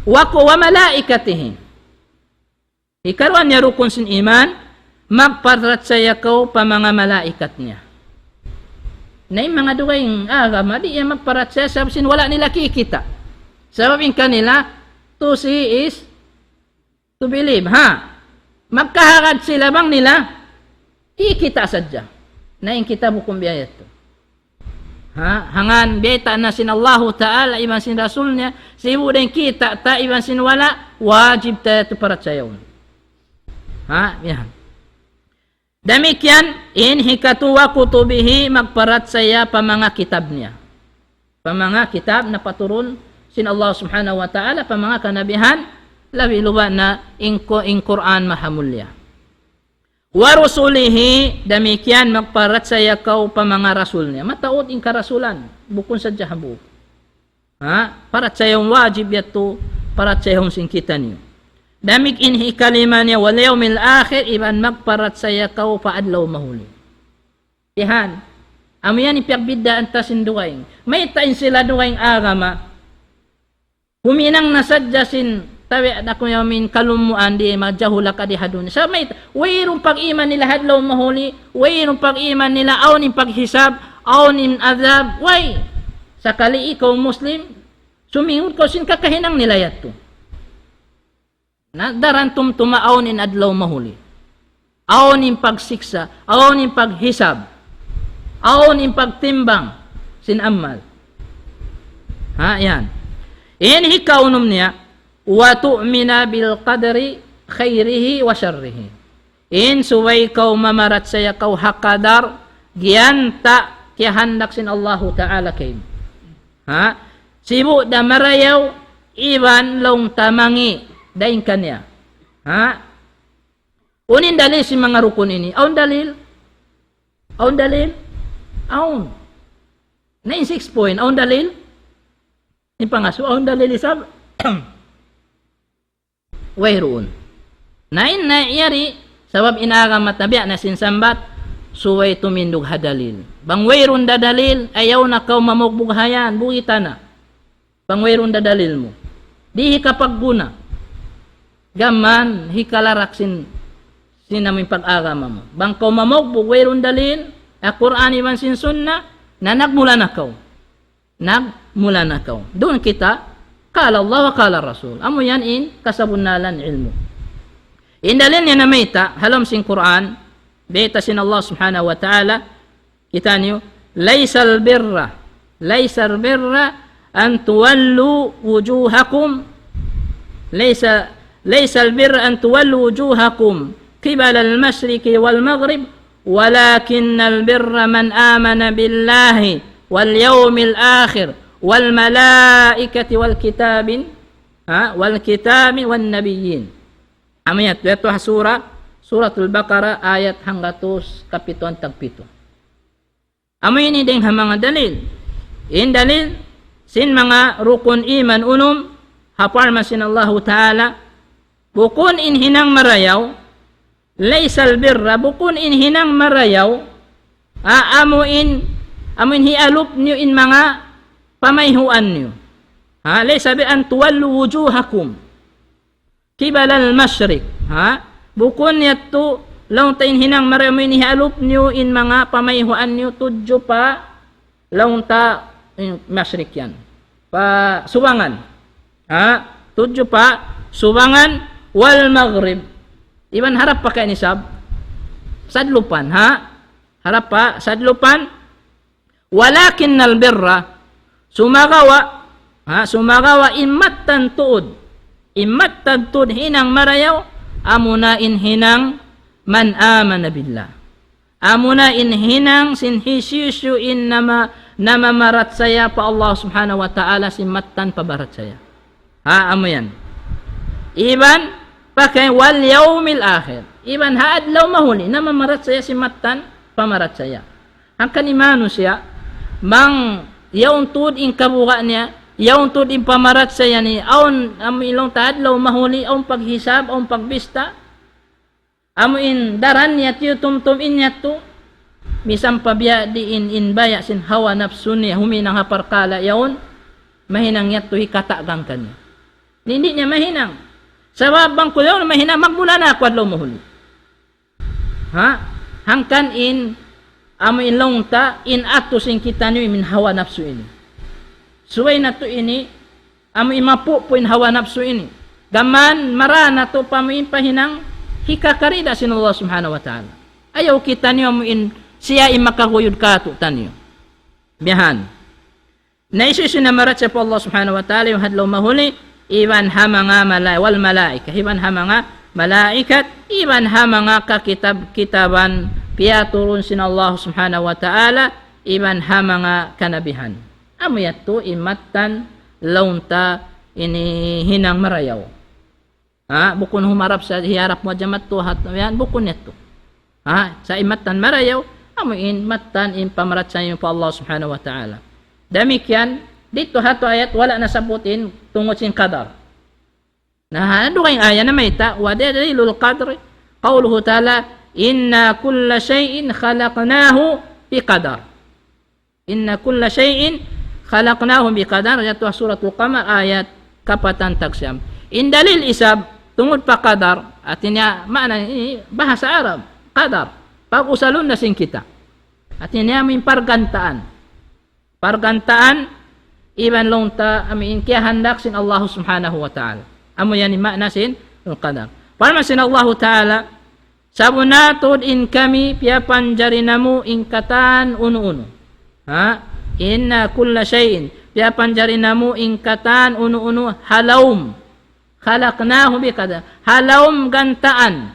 Wa ku-, وملائكته. Hikaruwa niya rukun sin iman, magparachaya kaw pa manga malaikat niya. Na in manga dugaing agama, di' yan magparachaya sabab sin wala' nila kikita'. Sabab in kanila, to see is to believe, ha? Magkahagad sila bang nila kikita' sadja. Na in kita bukun biya' yadtu. Ha? Hangkan biyayta' na sin Allahu Ta'ala iban sin Rasul niya, sibu' da in kita' ta iban sin wala', wajib ta yadtu parachayaun. Ha? Yan. Damikkiyan, in hikatu وكتبه, magparachaya pa manga kitab niya. Pa manga kitab napaturun sin Allah Subhanahu wa Ta'ala, pa manga kanabihan, labi-labi na in Ku-, in Qur'an mahamulliya. ورسله, damikkiyan magparachaya kaw pa manga rasul niya. Mataud in karasulan, bukun sadja hambuuk. Ha? Parachayahun wajib yadtu, parachayahun sin kitaniyu. Damikkiyan in hikalima niya, واليوم الآخر, iban magparachaya kaw pa adlaw mahuli. Yan. Amu yan in piyagbiddaan ta sin dugaing. Mayta' in sila dugaing agama, huminang na sadja sin tabi' da ku yamin kalumuan di' majahulak di ha dunya. Sa' mayta', wayruun pag-iman nila ha adlaw mahuli, wayruun pag-iman nila awn in paghisab, awn in adhab, way. Sakali ikaw Muslim, sumingud kaw sin kakahinang nila yadtu. Na daran tumtuma awn in adlaw mahuli. Awn in pagsiksa', awn in paghisab, awn in pagtimbang sin amal. Ha, yan. In hikaunum niya, وتؤمن بالقدر خيره وشره. In subay kaw mamarachaya kaw ha kadar, giyanta' kiyahandak sin Allahu Ta'ala kaymu. Ha? Sibu' da marayaw, iban laung ta mangi', dayn kaniya. Ha? Unu in dalil sin manga rukun ini? Awn dalil? Awn dalil? Awn. Na in six point, awn dalil? In pangasubu, awn dalil isab? Wayruun. Na in na yari, sabab in agama ta biya' na sin sambat, subay tumindug ha dalil. Bang wayruun da dalil, ayaw na kaw mamugbug ha yan, buhita na. Bang wayruun da dalil mu. Di' hikapagguna. Gam mayan, hikalarak sin, sin amu in pag-agama mu. Bang kaw mamugbug wayruun dalil, ha Qur'an iban sin Sunnah, na nagmula na kaw. Nagmula na kaw. Duun kita, قال الله وقال الرسول. Amu yan in kasabunnalan ilmu'. In dalil niya namayta', ha lawm sin Qur'an, bayta' sin Allah Subhanahu wa Ta'ala, kitaniyu, ليس البر، ليس البر أن تولوا وجوهكم، ليس، ليس البر أن تولوا وجوهكم قبل المشرق والمغرب، ولكن البر من آمن بالله واليوم الآخر والملائكة والكتاب، ha, والكتاب والنبيين. Amu yadtu, yadtu ha sura, Suratul Baqarah, ayat hanggatus kapituan tagpitu. Amu ini dayn ha manga dalil. In dalil sin manga rukun iman unum, ha parman sin Allahu Ta'ala, bukun in hinang marayaw, ليس البر, bukun in hinang marayaw, a-, amu in, amu in hialup niyu in manga pamayhuan niyu. Ha, ليس البر أن تولوا وجوهكم قبل المشرق. Ha? Bukun yadtu, laung ta in hinang marayaw amu in hialup niyu in manga pamayhuan niyu tudju pa laung ta, in mashriq yan. Pa subangan. Ha? Tudju pa subangan والمغرب. Iban harap pa kain isab? Sadlupan, ha? Harap pa sadlupan. ولكن البر, sumagawa', ha, sumagawa' in mattan tuud, In mattan tuud hinang marayaw, amuna in hinang من آمن بالله. Amuna in hinang sin hisiyu-siyu in nama, namamarachaya pa Allah Subhanahu wa Ta'ala sin mattan pamarachaya. Ha, amu yan. Iban, pakay واليوم الآخر. Iban ha adlaw mahuli, namamarachaya sin mattan pamarachaya. Hangkan in manusiya', bang yaun tuud in kabuga' niya, yaun tuud in pamarachaya niya, awn amu in laung ta adlaw mahuli, awn paghisab, awn pagbista, amu in daran niya tiyutumtum in yadtu, misan pa biya' diin in baya' sin hawa napsu niya, huminang ha parkala' yaun, mahinang yadtu hikatagan kaniya. Di' niya mahinang. Sabab bang ku yaun mahinang, magmula na aku adlaw mahuli. Ha? Hangkan in, amu in laung ta, in atu sin kitaniyu in hawa napsu ini. Subay natu' ini, amu in mapupu' in hawa napsu ini. Gam mayan, mara natu' pa amu in pahinang, hikakarida sin Allah Subhanahu wa Ta'ala. Ayaw kitaniyu amu in siya in makaguyud kātu'niyu. Biya' han. Na hisiyu-siyu in namarachaya pa Allah Subhanahu wa Ta'ala, yaun ha adlaw mahuli, iban ha manga mala-, والملائكة, iban ha manga malaikat, iban ha manga kakitab-kitaban piyaturun sin Allah Subhanahu wa Ta'ala, iban ha manga kanabihan. Amu yadtu in mattan laung ta ini hinang marayaw. Ha, bukun humarap sa hiharap mu ha jamat tu, hat, yan, bukun yadtu. Ha, sa' in mattan marayaw, amu in mattan in pamarachaya mu pa Allah Subhanahu wa Ta'ala. Damikkiyan, didtu ha yadtu ayat, wala' nasabbut in tungud sin qadar. Na, ha, dugaing ayat namayta', ودليل القدر قوله تعالى: إنا كل شيء خلقناه بقدر. إنا كل شيء خلقناه بقدر, yadtu ha Suratul Qamar, ayat kapatan tag siyam. In dalil isab, tungud pa qadar, hāti niya, maana ini bahasa Arab, qadar. Pag-usalun na sin kita. Hāti niya, amu in pargantaan. Pargantaan, iban laung ta, amu in kiyahandak sin Allah Subhanahu wa Ta'ala. Amu yan in maana sin qadar. Parman sin Allah Ta'ala, Sabunnal tuud in kami piyapanjari namu' in katan unu-unu. Ha? إنا كل شيء. Piyapanjari namu' in katan unu-unu ha lawm. خلقناه بقدر. Ha lawm gantaan.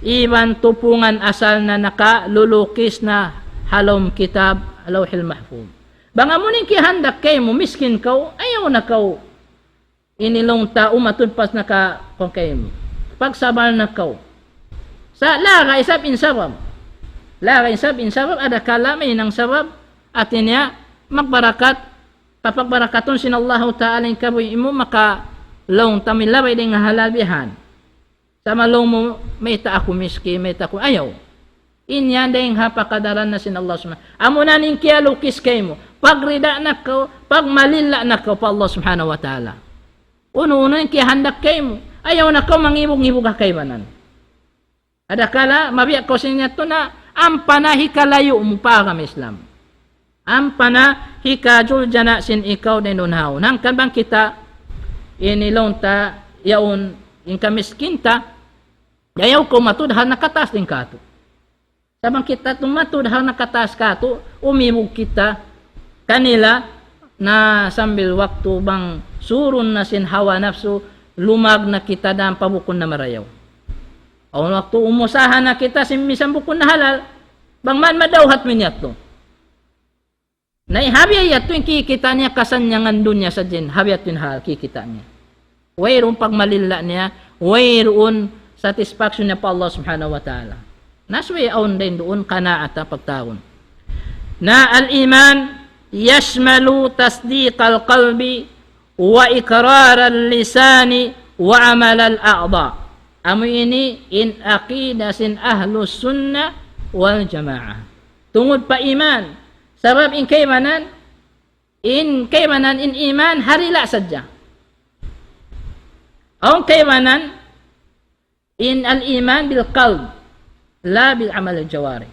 Iban tupungan asal na nakalulukis na ha lawm kitab Lawhil Mahfuz. Bang amu in kiyahandak kaymu, miskin kaw, ayaw na kaw ini laung ta umatud pas naka-, kuwan kaymu. Pagsabal na kaw. Sa' laga isab in sabab. Laga isab in sabab, adakala mahinang sabab, hāti niya, magbarakat, papagbarakatun sin Allahu Ta'ala in kabuhi' mu, maka laung ta milabay dayn ha halal bihan. Sa' malung mu, mayta' aku miskin, mayta' aku, ayaw. In yan dayn ha pakadaran na sin Allah Subhanahu. Amuna in kiyalukis kaymu. Pagrida na kaw, pagmalilla na kaw pa Allah Subhanahu wa Ta'ala. Unu-unu in kiyahandak kaymu. Ayaw na kaw mangibug-ngibug ha kaibanan. Adakala, mabiya' kaw sin yadtu na, ampa na hikalayu' mu pa agama Islam. Ampa na hikajuljana' sin ikaw dayn duun ha yaun. Hangkan bang kita ini laung ta yaun in kamiskin ta, ayaw kaw matud ha nakataas dayn kātu'. Sa' bang kita tumaud ha nakataas kātu', umibug kita kanila na sambil waktu bang surun na sin hawa napsu, lumag na kita dayn pa bukun na marayaw. Awn waktu umusaha na kita sin misan bukun na halal, bang man madawhat mu in yadtu. Na in ha biya' yadtu in kikita' niya kasannyangan dunya sadja in ha biya' yadtu in hal kikita' niya. Wayruun pagmalilla niya, wayruun satisfaction niya pa Allah Subhanahu wa Ta'ala. Na subay awn dayn duun qanaat ha pagtawagun. Na الإيمان يشمل تصديق القلب وإقرار اللسان وعمل الأعضاء. Amu ini in aqida sin Ahlus Sunnah wal Jamaah. Tungud pa iman. Sabab in kaibanan, in kaibanan in iman ha dila' sadja. Awn kaibanan in al-iman bil qalb, la bil amal al jawarih.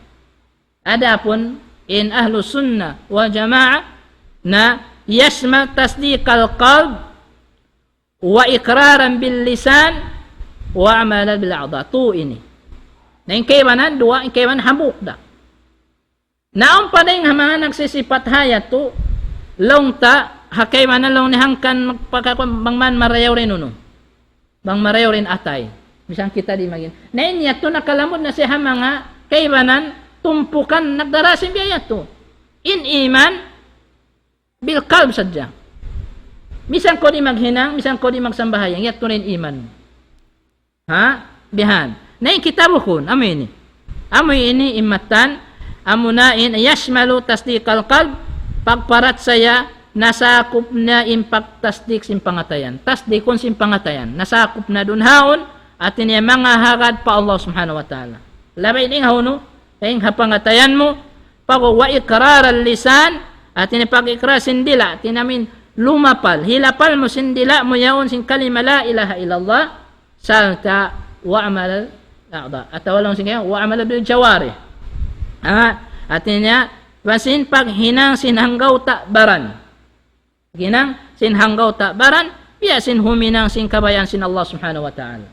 Adapun in Ahlus Sunnah wal Jamaah na يشمل تصديق القلب وإقرارا باللسان وعملا بالأعضاء. Tu ini. Na in kaibanan duwa, in kaibanan hambuuk da. Na awn pa dayn ha manga nagsisipat ha yadtu, laung ta, ha kaibanan laung niya hangkan magpakakuan bang man marayaw dayn unu. Bang marayaw in atay. Misan kita di' maghinang. Na in yadtu nakalamud na siya ha manga kaibanan tumpukan nagdara sin biya' yadtu. In iman bil qalb sadja. Misan kaw di' maghinang, misan kaw di' magsambahayang, yadtu na in iman. Ha? Bihan. Na in kita bukun, amu ini. Amu ini in mattan, amu na in yashmalu tasdiqal qalb, pagparachaya, nasakup na in pagtasdik sin pangatayan. Tasdikun sin pangatayan, nasakup na duun haun, hati niya manga hagad pa Allah Subhanahu wa Ta'ala. Labay in hawnu, in ha pangatayan mu, pag wa iqraral lisan, hati niya pag-ikrar sin dila', hati niya amin lumapal, hilapal mu sin dila' mu yaun sin kalima la ilaha illallah, sarta' wa amal al a'da. Atawa laung sin kaya, wa amal bil jawarih. Ah, hati niya, wa sin paghinang sin anggawta' baran. Hinang sin anggawta' baran, biya' sin huminang sin kabayaan sin Allah Subhanahu wa Ta'ala.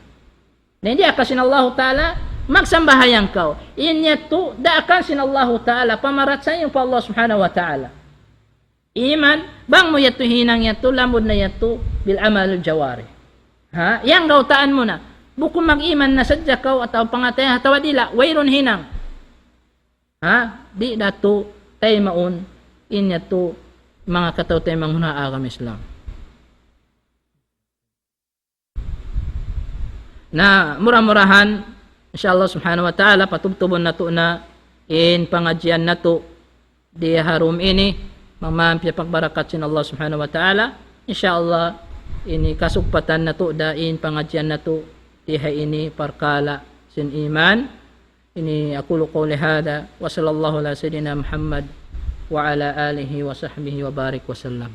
Na in daakan sin Allah Ta'ala, magsambahayang kaw. In yadtu, daakan sin Allah Ta'ala, pamarachaya pa Allah Subhanahu wa Ta'ala. Iman, bang mu yadtu hinang yadtu, lamud na yadtu, bil amal jawarih. Ha? Yan gawtaan mu na. Bukun mag-iman na sadja kaw atawa pangatayan atawa dila', wayruun hinang. Ha? Di' da tuud taymaun in yadtu manga kataw-taymanghuran ha agama Islam. Na mura-murahan, insya Allah Subhanahu wa Ta'ala, patubtubun natu' na in pangadjian natu' di ha dum ini, manga piyagparakat sin Allah Subhanahu wa Ta'ala. Insya Allah, ini kasugpatan natu' da in pangadjian natu' di ha ini parkala' sin iman. Ini أقول قولي هذا وصلى الله على سيدنا محمد وعلى آله وصحبه وبارك وسلم.